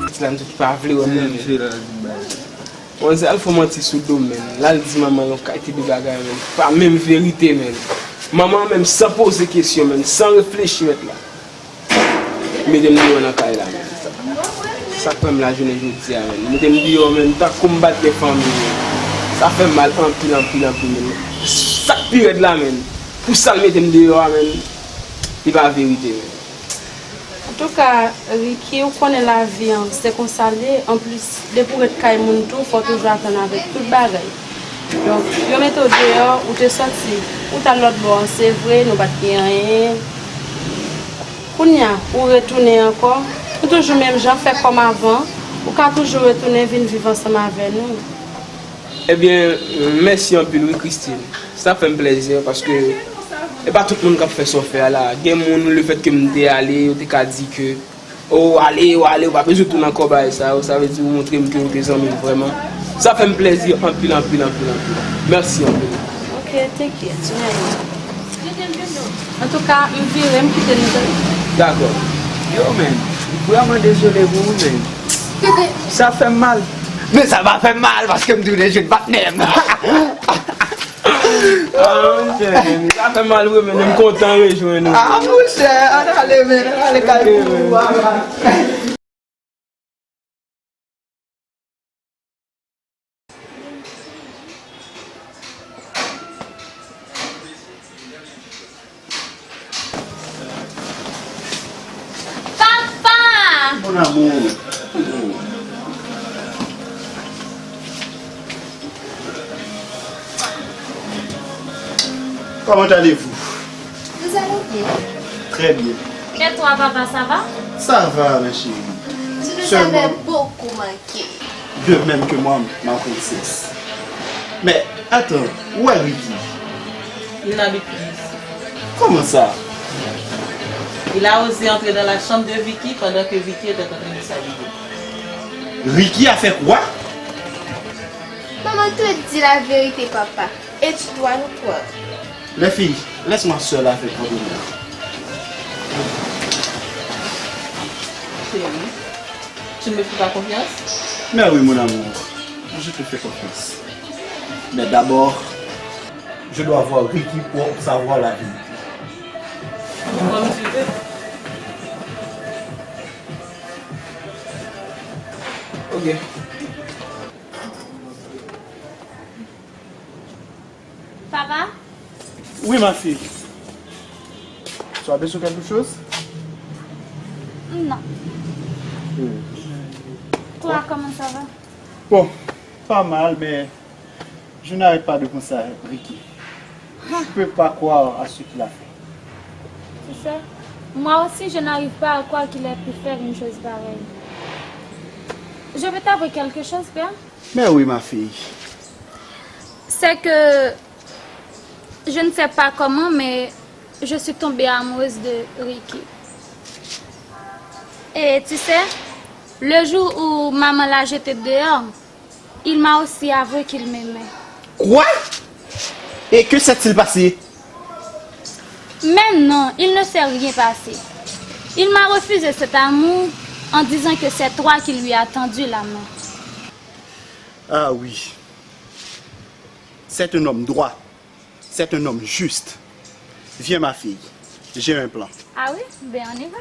Ti la m di pa vle wè m nan men. Manzè al fè manti sou do m, menn. L al di manman yon kalite de bagay, menn. Pa menm verite, menn. Manman menm san poze kesyon, menn, san reflechi, mèt la. Mete m deyò nan kay la, menn. Sa k fè m la jounen jodi a, menn. Mete m deyò, menn, tankou m pa t gen fanmi, menn. Sa fè m mal anpil, anpil, anpil, menn. Sa k pi rèd la, menn, pou sa l mete m deyò a, menn, li pa verite, menn. Antouka, Ricky, ou konnen lavi an, se konsa l ye. Anplis, depi w ret kay moun tou, fò w toujou atann avèk tout bagay. Donk, yo mete w deyò, ou te sòti. Ou t al lòt bò an, se vre, nou pa t gen anyen. Kounye a, ou retounen ankò. Nou toujou menm jan, fè kòm avan. Ou ka toujou retounen vin viv ansanm avè nou. Ebyen, mèsi anpil wi, Christine. Sa fè m plèzi paske e pa tout moun k ap fè sa w fè a la. Gen moun, lefètke m te ale, yo te ka di ke, o, ale, w ale, w pa bezwen tounen ankò bagay sa yo. Sa vle di ou montre m ke ou te zanmi m vrèman. Sa fè m plèzi anpil, anpil, anpil, anpil. Mèsi anpil. Ok, thank you. Antouka, m vire, m kite nou tande. Dakò. Yo, menn, m vrèman dezole pou ou, menn. Sa fè m mal. Men sa pa fè m mal paske m tounen jwenn patnè m. Ah, monchè, sa fè mal vre, men m kontan rejwenn ou. Ah, monchè, ann ale, menn, ann ale kay pou ou. Papa! Mon amour. Comment allez-vous? Nous allons bien. Très bien. Et toi, papa, ça va? Ça va, ma chérie. Tu nous avais beaucoup manqué. De même que moi, ma princesse. Mais attends, où est Ricky? Il n'habite plus ici. Comment ça? Il a osé entrer dans la chambre de Vicky pendant que Vicky était en train de s'habiller. Ricky a fait quoi? Maman te dit la vérité, papa, et tu dois nous croire. Les filles, laisse-moi seule avec Andrina. Chérie, tu ne me fais pas confiance? Mais oui, mon amour, je te fais confiance. Mais d'abord, je dois voir Ricky pour savoir la vérité. Comme tu veux. Ok. Papa? Oui, ma fille. Tu as besoin de quelque chose? Non. Hmm. Toi, comment ça va? Bon, pas mal, mais je n'arrête pas de penser à Ricky. Je peux pas croire à ce qu'il a fait. Tu sais, moi aussi, je n'arrive pas à croire qu'il ait pu faire une chose pareille. Je veux t'avouer quelque chose, père. Mais oui, ma fille. C'est que je ne sais pas comment, mais je suis tombée amoureuse de Ricky. Et tu sais, le jour où maman l'a jeté dehors, il m'a aussi avoué qu'il m'aimait. Quoi? Et que s'est-il passé? Mais non, il ne s'est rien passé. Il m'a refusé cet amour en disant que c'est toi qui lui as tendu la main. Ah oui. C'est un homme droit. C'est un homme juste. Viens, ma fille. J'ai un plan. Ah oui? Ben, on y va.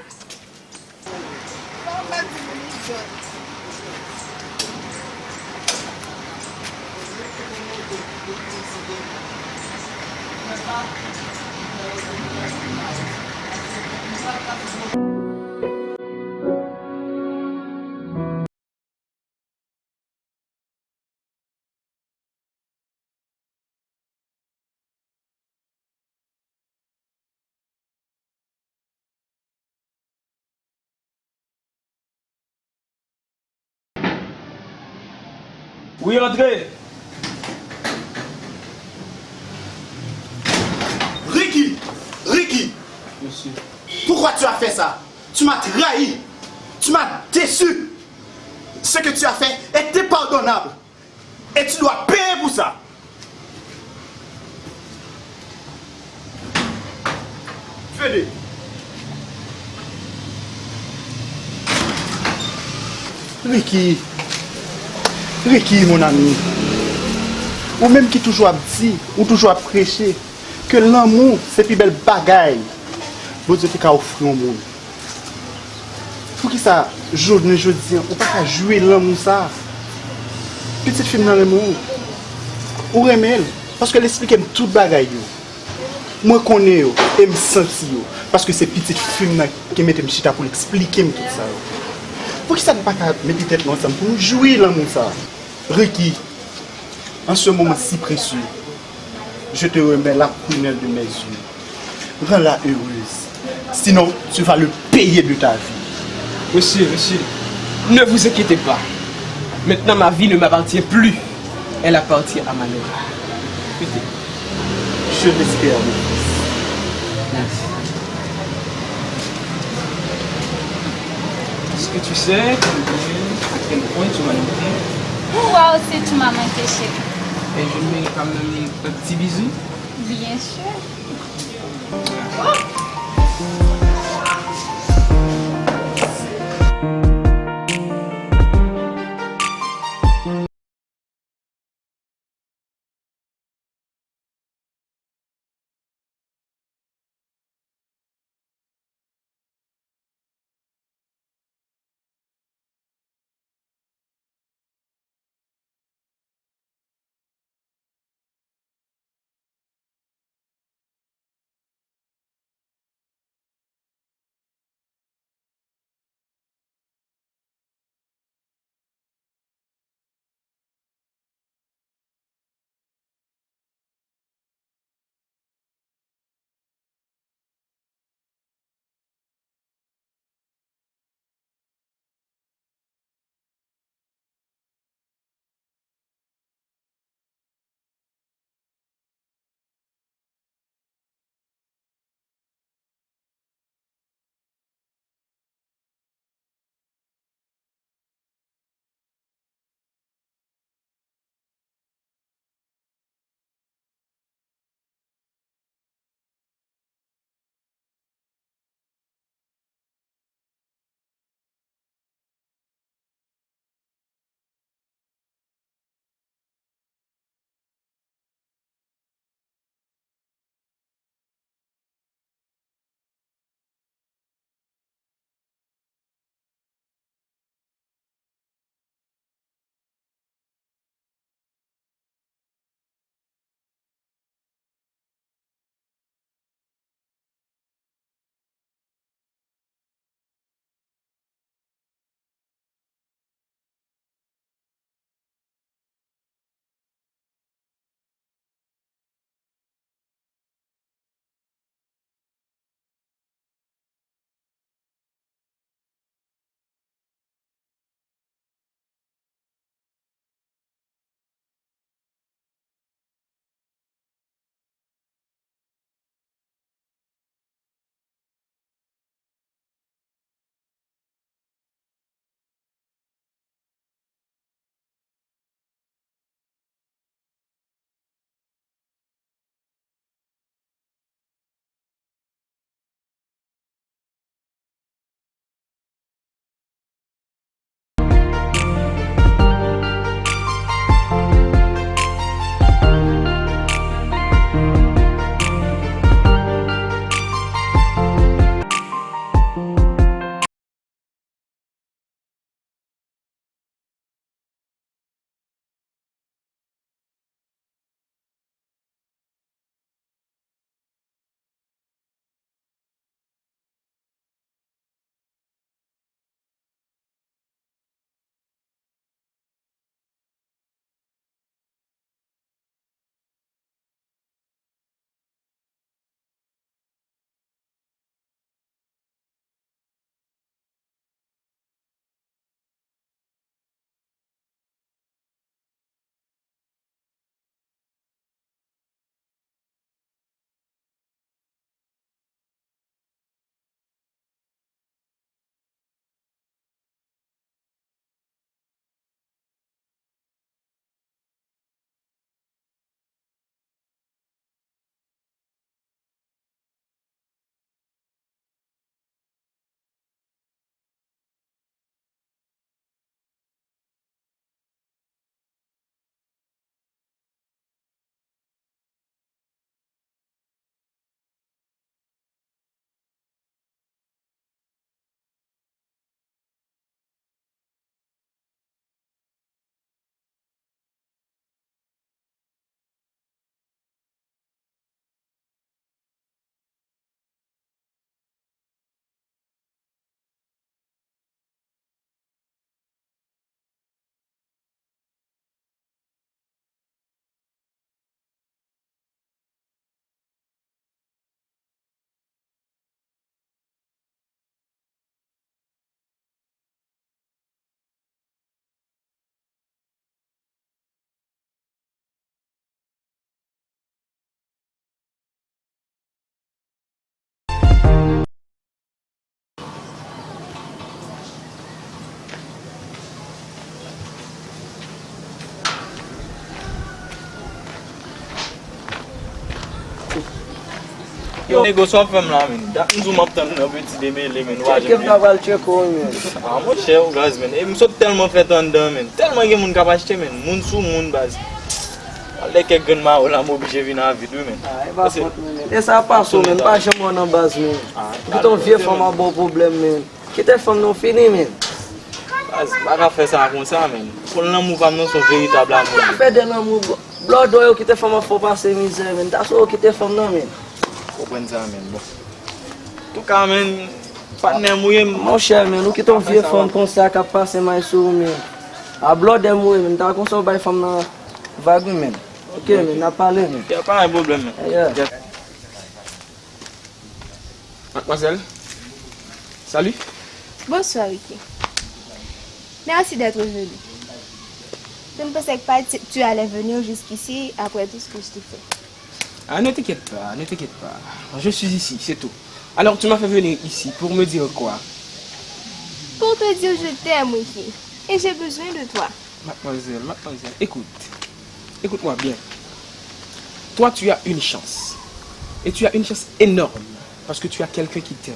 Wi, antre. Ricky! Ricky! Mesye. Pourquoi tu as fait ça? Tu m'as trahi. Tu m'as déçu. Ce que tu as fait est impardonnable. Et tu dois payer pour ça. Venez. Ricky, Ricky, mon ami, ou menm ki toujou ap di, ou toujou ap preche ke lanmou se pi bèl bagay Bondye te ka ofri yon moun. Poukisa jounen jodi an ou pa ka jwi lanmou sa? Pitit fi m nan renmen w. Ou renmen l paske l esplike m tout bagay yo. Mwen konnen yo e m santi yo paske se pitit fi m nan ki mete m chita pou l esplike m tout sa yo. Poukisa n pa ka mete tèt nou ansanm pou nou jwi lanmou sa? Ricky, en ce moment si précieux, je te remets la prunelle de mes yeux. Rends-la heureuse. Sinon, tu vas le payer de ta vie. Monsieur, monsieur, ne vous inquiétez pas. Maintenant, ma vie ne m'appartient plus. Elle appartient à Manora. Écoutez, je l'espère, mon fils. Merci. Est-ce que tu sais combien, à quel point tu m'as manqué? Wow, c'est tu m'as manqué, chérie. Et je mets quand même un petit bisou. Bien sûr. Yo, nego, sa w ap fè m la, men? Dat m di w m ap tann nan peti demele, men, w pa janm vini. Tcheke m ta pral tcheke w, men. Ah, monchè, ou gaz, men. E m sot tèlman fèt anndan, men. Tèlman gen moun k ap achte, men. Moun sou moun, baz. Alè kèk grenn mawo la, m oblije vin a vid, wi, men. Ah, e pa fòt mwen, men. E sa ap pase w, men. M pa janm wè w nan baz, men. Ou kite yon vye fanm ap ba w pwoblèm, men. Kite fanm nan fini, men. Baz, m pa ka fè sa konsa, men. Pou lanmou pa m nan, se yon veritab lanmou. Afè de lanmou, blo-, blòdò yo kite fanm ap fè w pase mizè, men. Ta sou yo kite fanm nan, men. Konprann sa, men. Bon. Antouka, men, patnè m ou ye, m. Monchè, men, ou kite yon vye fanm konsa k ap pase may sou ou, men. A blòdè m ou ye, men. Ta konsa w bay fanm nan vag, wi, men. Ok, men, n ap pale, men. Y a pa yon pwoblèm, men. Yeah. Mademoiselle, salut. Bonsoir, Ricky. Merci d'être venu. Je ne pensais pas que tu allais venir jusqu'ici après tout ce que je t'ai fait. Ah, ne t'inquiète pas, ne t'inquiète pas. Je suis ici, c'est tout. Alors, tu m'as fait venir ici pour me dire quoi? Pour te dire je t'aime, Ricky. Et j'ai besoin de toi. Mademoiselle, mademoiselle, écoute. Écoute-moi bien. Toi, tu as une chance. Et tu as une chance énorme. Parce que tu as quelqu'un qui t'aime.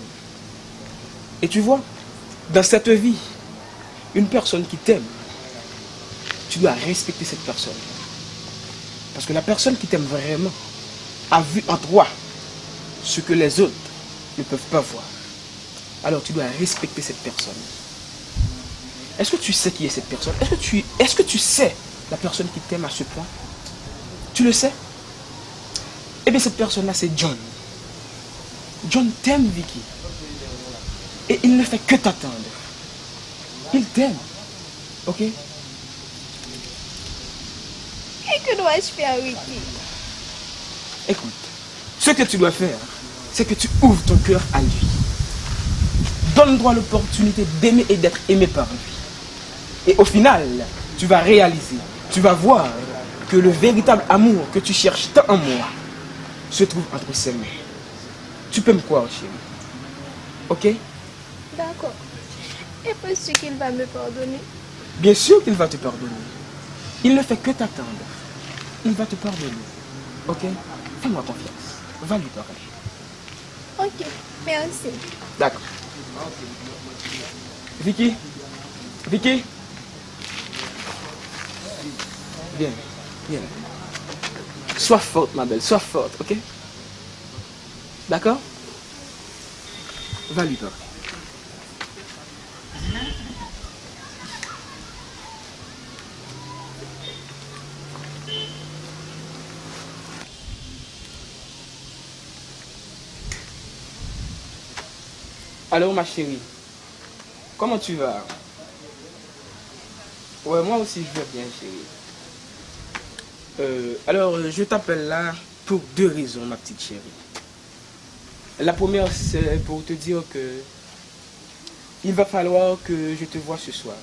Et tu vois, dans cette vie, une personne qui t'aime, tu dois respecter cette personne. Parce que la personne qui t'aime vraiment a vu en toi ce que les autres ne peuvent pas voir. Alors tu dois respecter cette personne. Est-ce que tu sais qui est cette personne? Est-ce que tu, est-ce que tu sais la personne qui t'aime à ce point? Tu le sais? Eh bien, cette personne-là, c'est John. John t'aime, Vicky. Et il ne fait que t'attendre. Il t'aime. Ok? Et que dois-je faire, Ricky? Écoute, ce que tu dois faire, c'est que tu ouvres ton cœur à lui. Donne-toi l'opportunité d'aimer et d'être aimé par lui. Et au final, tu vas réaliser, tu vas voir que le véritable amour que tu cherches tant en moi se trouve entre ses mains. Tu peux me croire, chérie. Ok? D'accord. Et penses-tu qu'il va me pardonner? Bien sûr qu'il va te pardonner. Il ne fait que t'attendre. Il va te pardonner. Ok? Fais-moi confiance. Va lui parler. Ok, merci. D'accord. Vicky, Vicky, viens, viens. Sois forte, ma belle, sois forte, ok? D'accord? Va lui parler. Alors, ma chérie, comment tu vas? Ouais, moi aussi, je vais bien, chérie. Euh, alors, je t'appelle là pour deux raisons, ma petite chérie. La première, c'est pour te dire que il va falloir que je te voie ce soir.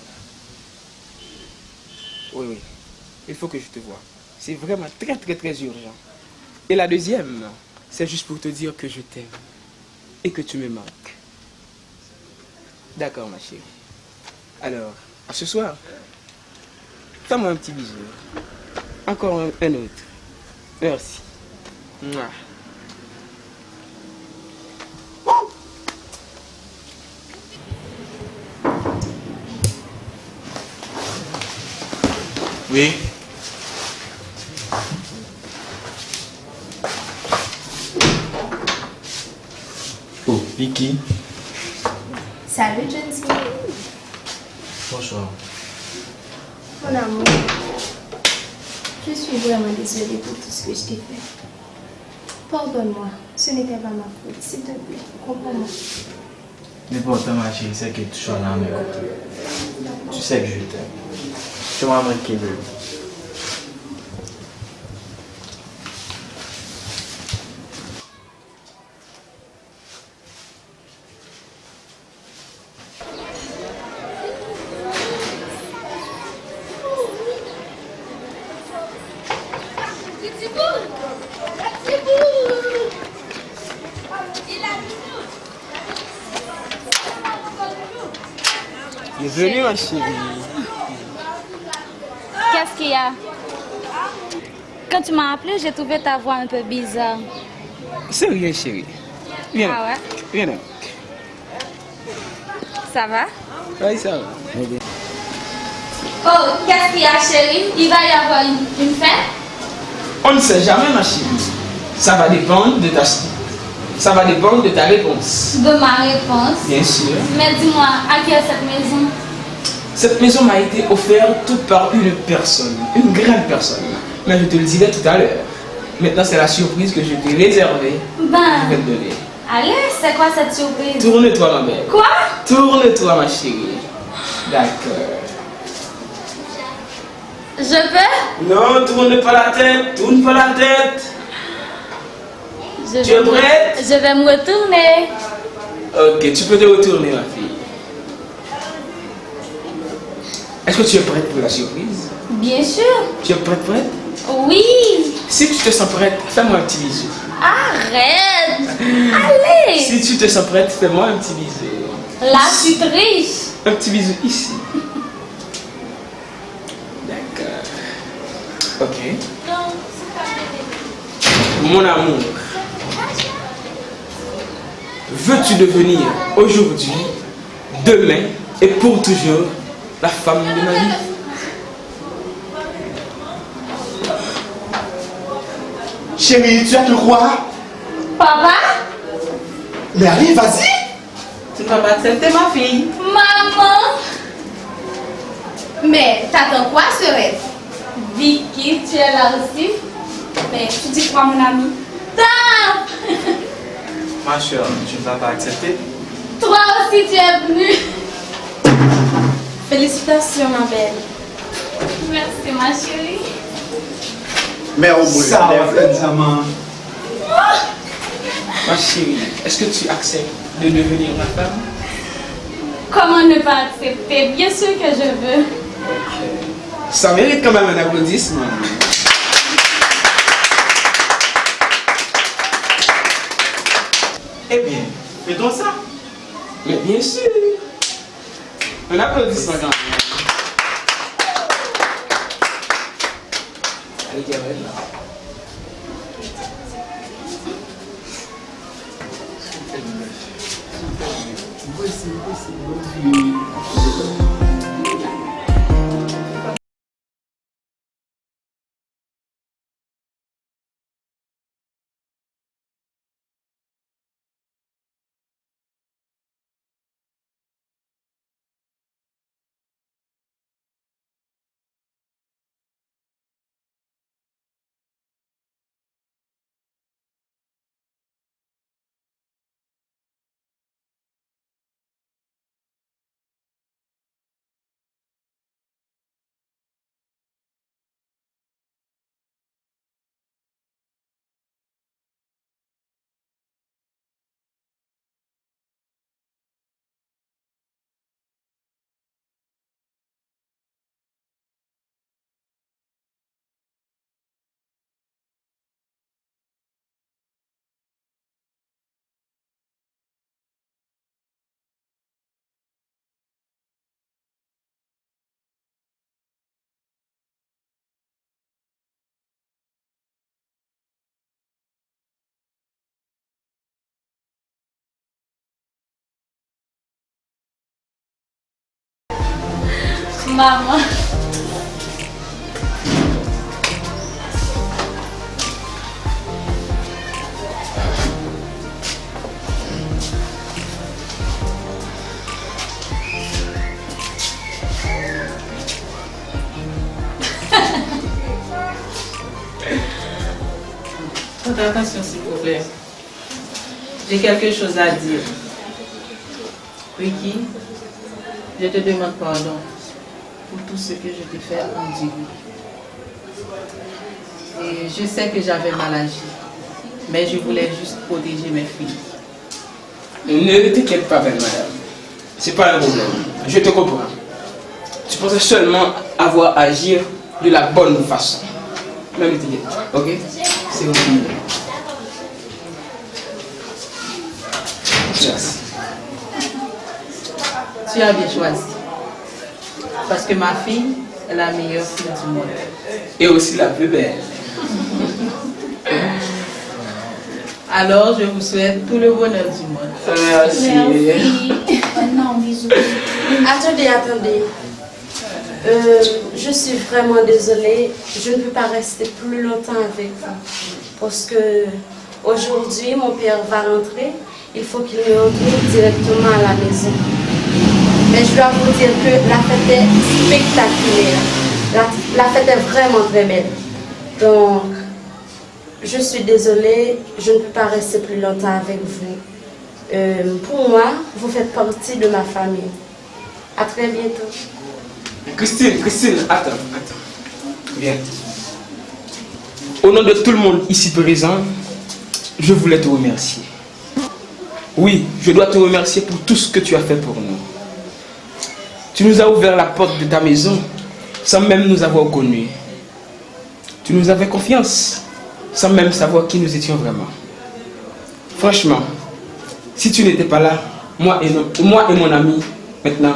Oui, oui. Il faut que je te voie. C'est vraiment très, très, très urgent. Et la deuxième, c'est juste pour te dire que je t'aime et que tu me manques. D'accord, ma chérie. Alors, à ce soir. Fais-moi un petit bisou. Encore un, un autre. Merci. Mouah. Oui. Oh, Vicky. Salut, Johnson. Bonsoir. Mon amour, je suis vraiment désolée pour tout ce que je t'ai fait. Pardonne-moi, ce n'était pas ma faute, s'il te plaît, comprends-moi. L'important, ma chérie, c'est que tu sois là à mes côtés. Tu sais que je t'aime. Tu m'as manqué, baby. Bienvenue, ma chérie. Qu'est-ce qu'il y a? Quand tu m'as appelé, j'ai trouvé ta voix un peu bizarre. C'est rien, chérie. Viens donc. Ah ouais. Viens donc. Ça va? Oui, ça va. Oh, qu'est-ce qu'il y a, chérie? Il va y avoir une, une fête? On ne sait jamais, ma chérie. Ça va dépendre de ta, ça va dépendre de ta réponse. De ma réponse? Bien sûr. Mais dis-moi, à qui est cette maison? Cette maison m'a été offerte par une personne, une grande personne. Mais je te le dirai tout à l'heure. Maintenant, c'est la surprise que je t'ai réservée. Ben, je vais te donner. Allez, c'est quoi cette surprise? Tourne-toi, ma belle. Quoi? Tourne-toi, ma chérie. D'accord. Je peux? Non, tourne pas la tête, tourne pas la tête. Je Tu es vais me, prête? Je vais me retourner. Ok, tu peux te retourner, ma fille. Est-ce que tu es prête pour la surprise? Bien sûr. Tu es prête, prête? Oui. Si tu te sens prête, fais-moi un petit bisou. Arrête. Allez. Si tu te sens prête, fais-moi un petit bisou. Là, tu triches. Un petit bisou ici. D'accord. Ok. Mon amour, veux-tu devenir aujourd'hui, demain et pour toujours la femme de ma vie? Chérie, tu as de quoi? Papa? Mais allez, vas-y! Tu ne vas pas accepter, ma fille. Maman! Mais t'attends quoi, ce rêve? Vicky, tu es là aussi? Mais tu dis quoi, mon ami? Top! Ma chère, tu ne vas pas accepter? Toi aussi, tu es venu. Félicitations, ma belle. Merci, ma chérie. Mè w boule. Sa w ap fè m sa, man. Ma chérie, est-ce que tu acceptes de devenir ma femme? Comment ne pas accepter? Bien sûr que je veux. Sa merit kanmenm un applaudissement. Ebyen, fetons sa. Mais bien sûr. Un applaudissement kanmenm. Allez, Gabriel, là. Maman. Votre attention, s'il vous plaît. J'ai quelque chose à dire. Ricky, je te demande pardon pour tout ce que je t'ai fait endurer. Et je sais que j'avais mal agi, mais je voulais juste protéger mes filles. Ne t'inquiète pas, belle madame. C'est pas un problème. Je te comprends. Tu pensais seulement avoir à agir de la bonne façon. Même t'inquiète, ok? C'est bon. Merci. Tu as bien choisi. Parce que ma fille est la meilleure fille du monde. Et aussi la plus belle. Alors, je vous souhaite tout le bonheur du monde. Merci. Merci. Non, bisous. Attendez, attendez. Euh, je suis vraiment désolée. Je ne peux pas rester plus longtemps avec vous. Parce que aujourd'hui, mon père va rentrer. Il faut qu'il me retrouve directement à la maison. Mais je dois vous dire que la fête est spectaculaire. La, la fête est vraiment très belle. Donc, je suis désolée, je ne peux pas rester plus longtemps avec vous. Euh, pour moi, vous faites partie de ma famille. À très bientôt. Christine, Christine, attends, attends. Viens. Au nom de tout le monde ici présent, je voulais te remercier. Oui, je dois te remercier pour tout ce que tu as fait pour nous. Tu nous as ouvert la porte de ta maison sans même nous avoir connus. Tu nous avais confiance sans même savoir qui nous étions vraiment. Franchement, si tu n'étais pas là, moi et, non, moi et mon ami, maintenant,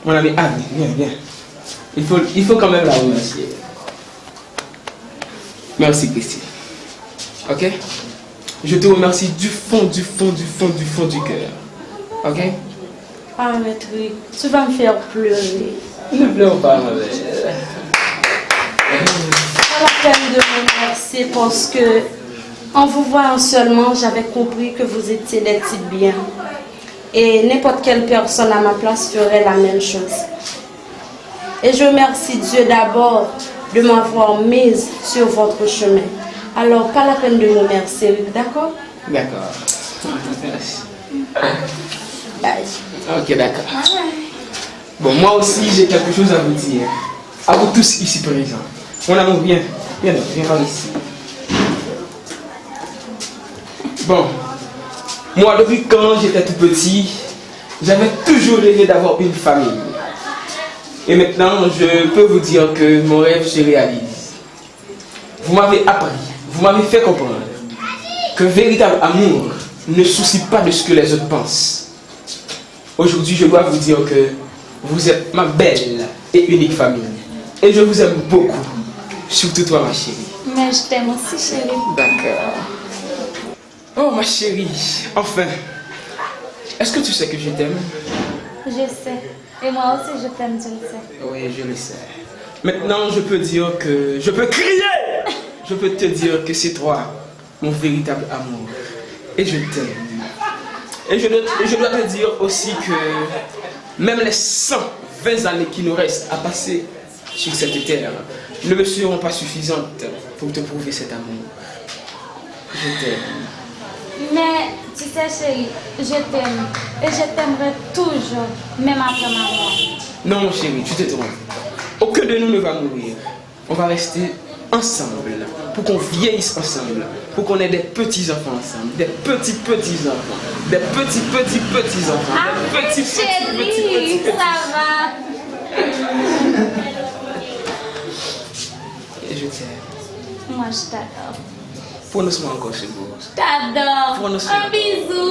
mon ami, ah, viens, viens, viens. Il faut, il faut quand même la remercier. Merci, Christine. Ok? Je te remercie du fond, du fond, du fond, du fond du cœur. Ok? Ah, Maître, tu vas me faire pleurer. Ne pleure pas, ma belle. Pas la peine de me remercier parce que, en vous voyant seulement, j'avais compris que vous étiez des types bien. Et n'importe quelle personne à ma place ferait la même chose. Et je remercie Dieu d'abord de m'avoir mise sur votre chemin. Alors, pas la peine de me remercier, d'accord? D'accord. Merci. Bye. Ok, d'accord. Bon, moi aussi, j'ai quelque chose à vous dire. À vous tous ici présents. Mon amour, viens. Viens donc, viens par ici. Bon, moi, depuis quand j'étais tout petit, j'avais toujours rêvé d'avoir une famille. Et maintenant, je peux vous dire que mon rêve se réalise. Vous m'avez appris, vous m'avez fait comprendre qu'un véritable amour ne soucie pas de ce que les autres pensent. Aujourd'hui, je dois vous dire que vous êtes ma belle et unique famille. Et je vous aime beaucoup, surtout toi, ma chérie. Mais je t'aime aussi, chérie. D'accord. Oh, ma chérie, enfin. Est-ce que tu sais que je t'aime? Je sais. Et moi aussi, je t'aime, tu le sais. Oui, je le sais. Maintenant, je peux dire que... Je peux crier! Je peux te dire que c'est toi, mon véritable amour. Et je t'aime. Et je, dois- et je dois te dire aussi que même les cent vingt années qui nous restent à passer sur cette terre ne me seront pas suffisantes pour te prouver cet amour. Je t'aime. Mais, tu sais, chérie, je t'aime. Et je t'aimerai toujours, même après ma mort. Non, mon chéri, tu te trompes. Aucun de nous ne va mourir. On va rester ensemble, pour qu'on vieillisse ensemble, pour qu'on ait des petits-enfants ensemble, des petits-petits-enfants, des petits-petits-petits-enfants, des petits-petits-petits-petits-petits-petits. Chérie, ça va. Et je t'aime. Moi, je t'adore. Prononce-moi encore ce mot. Je t'adore. Prononce-le Un encore. Bisou.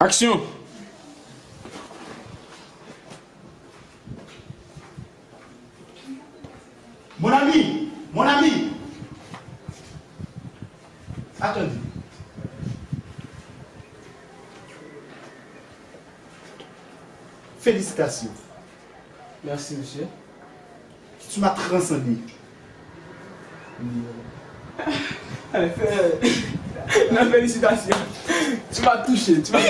Action! Mon ami, mon ami. Attendez. Félicitations. Merci, monsieur. Tu m'as transcendé. Non, félicitations. Tu m'as touché, tu m'as...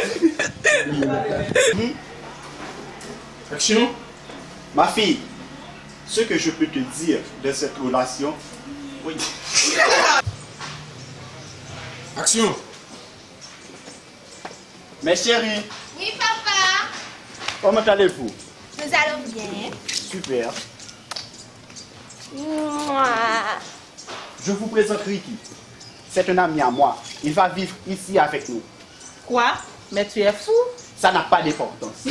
Action. Ma fille, Ce que je peux te dire de cette relation. Oui. Action. Mes chéris, Oui, papa. Comment allez-vous? Nous allons bien. Super. Mouah. Je vous présente Ricky. C'est un ami à moi. Il va vivre ici avec nous. Quoi? Mais tu es fou? Ça n'a pas d'importance.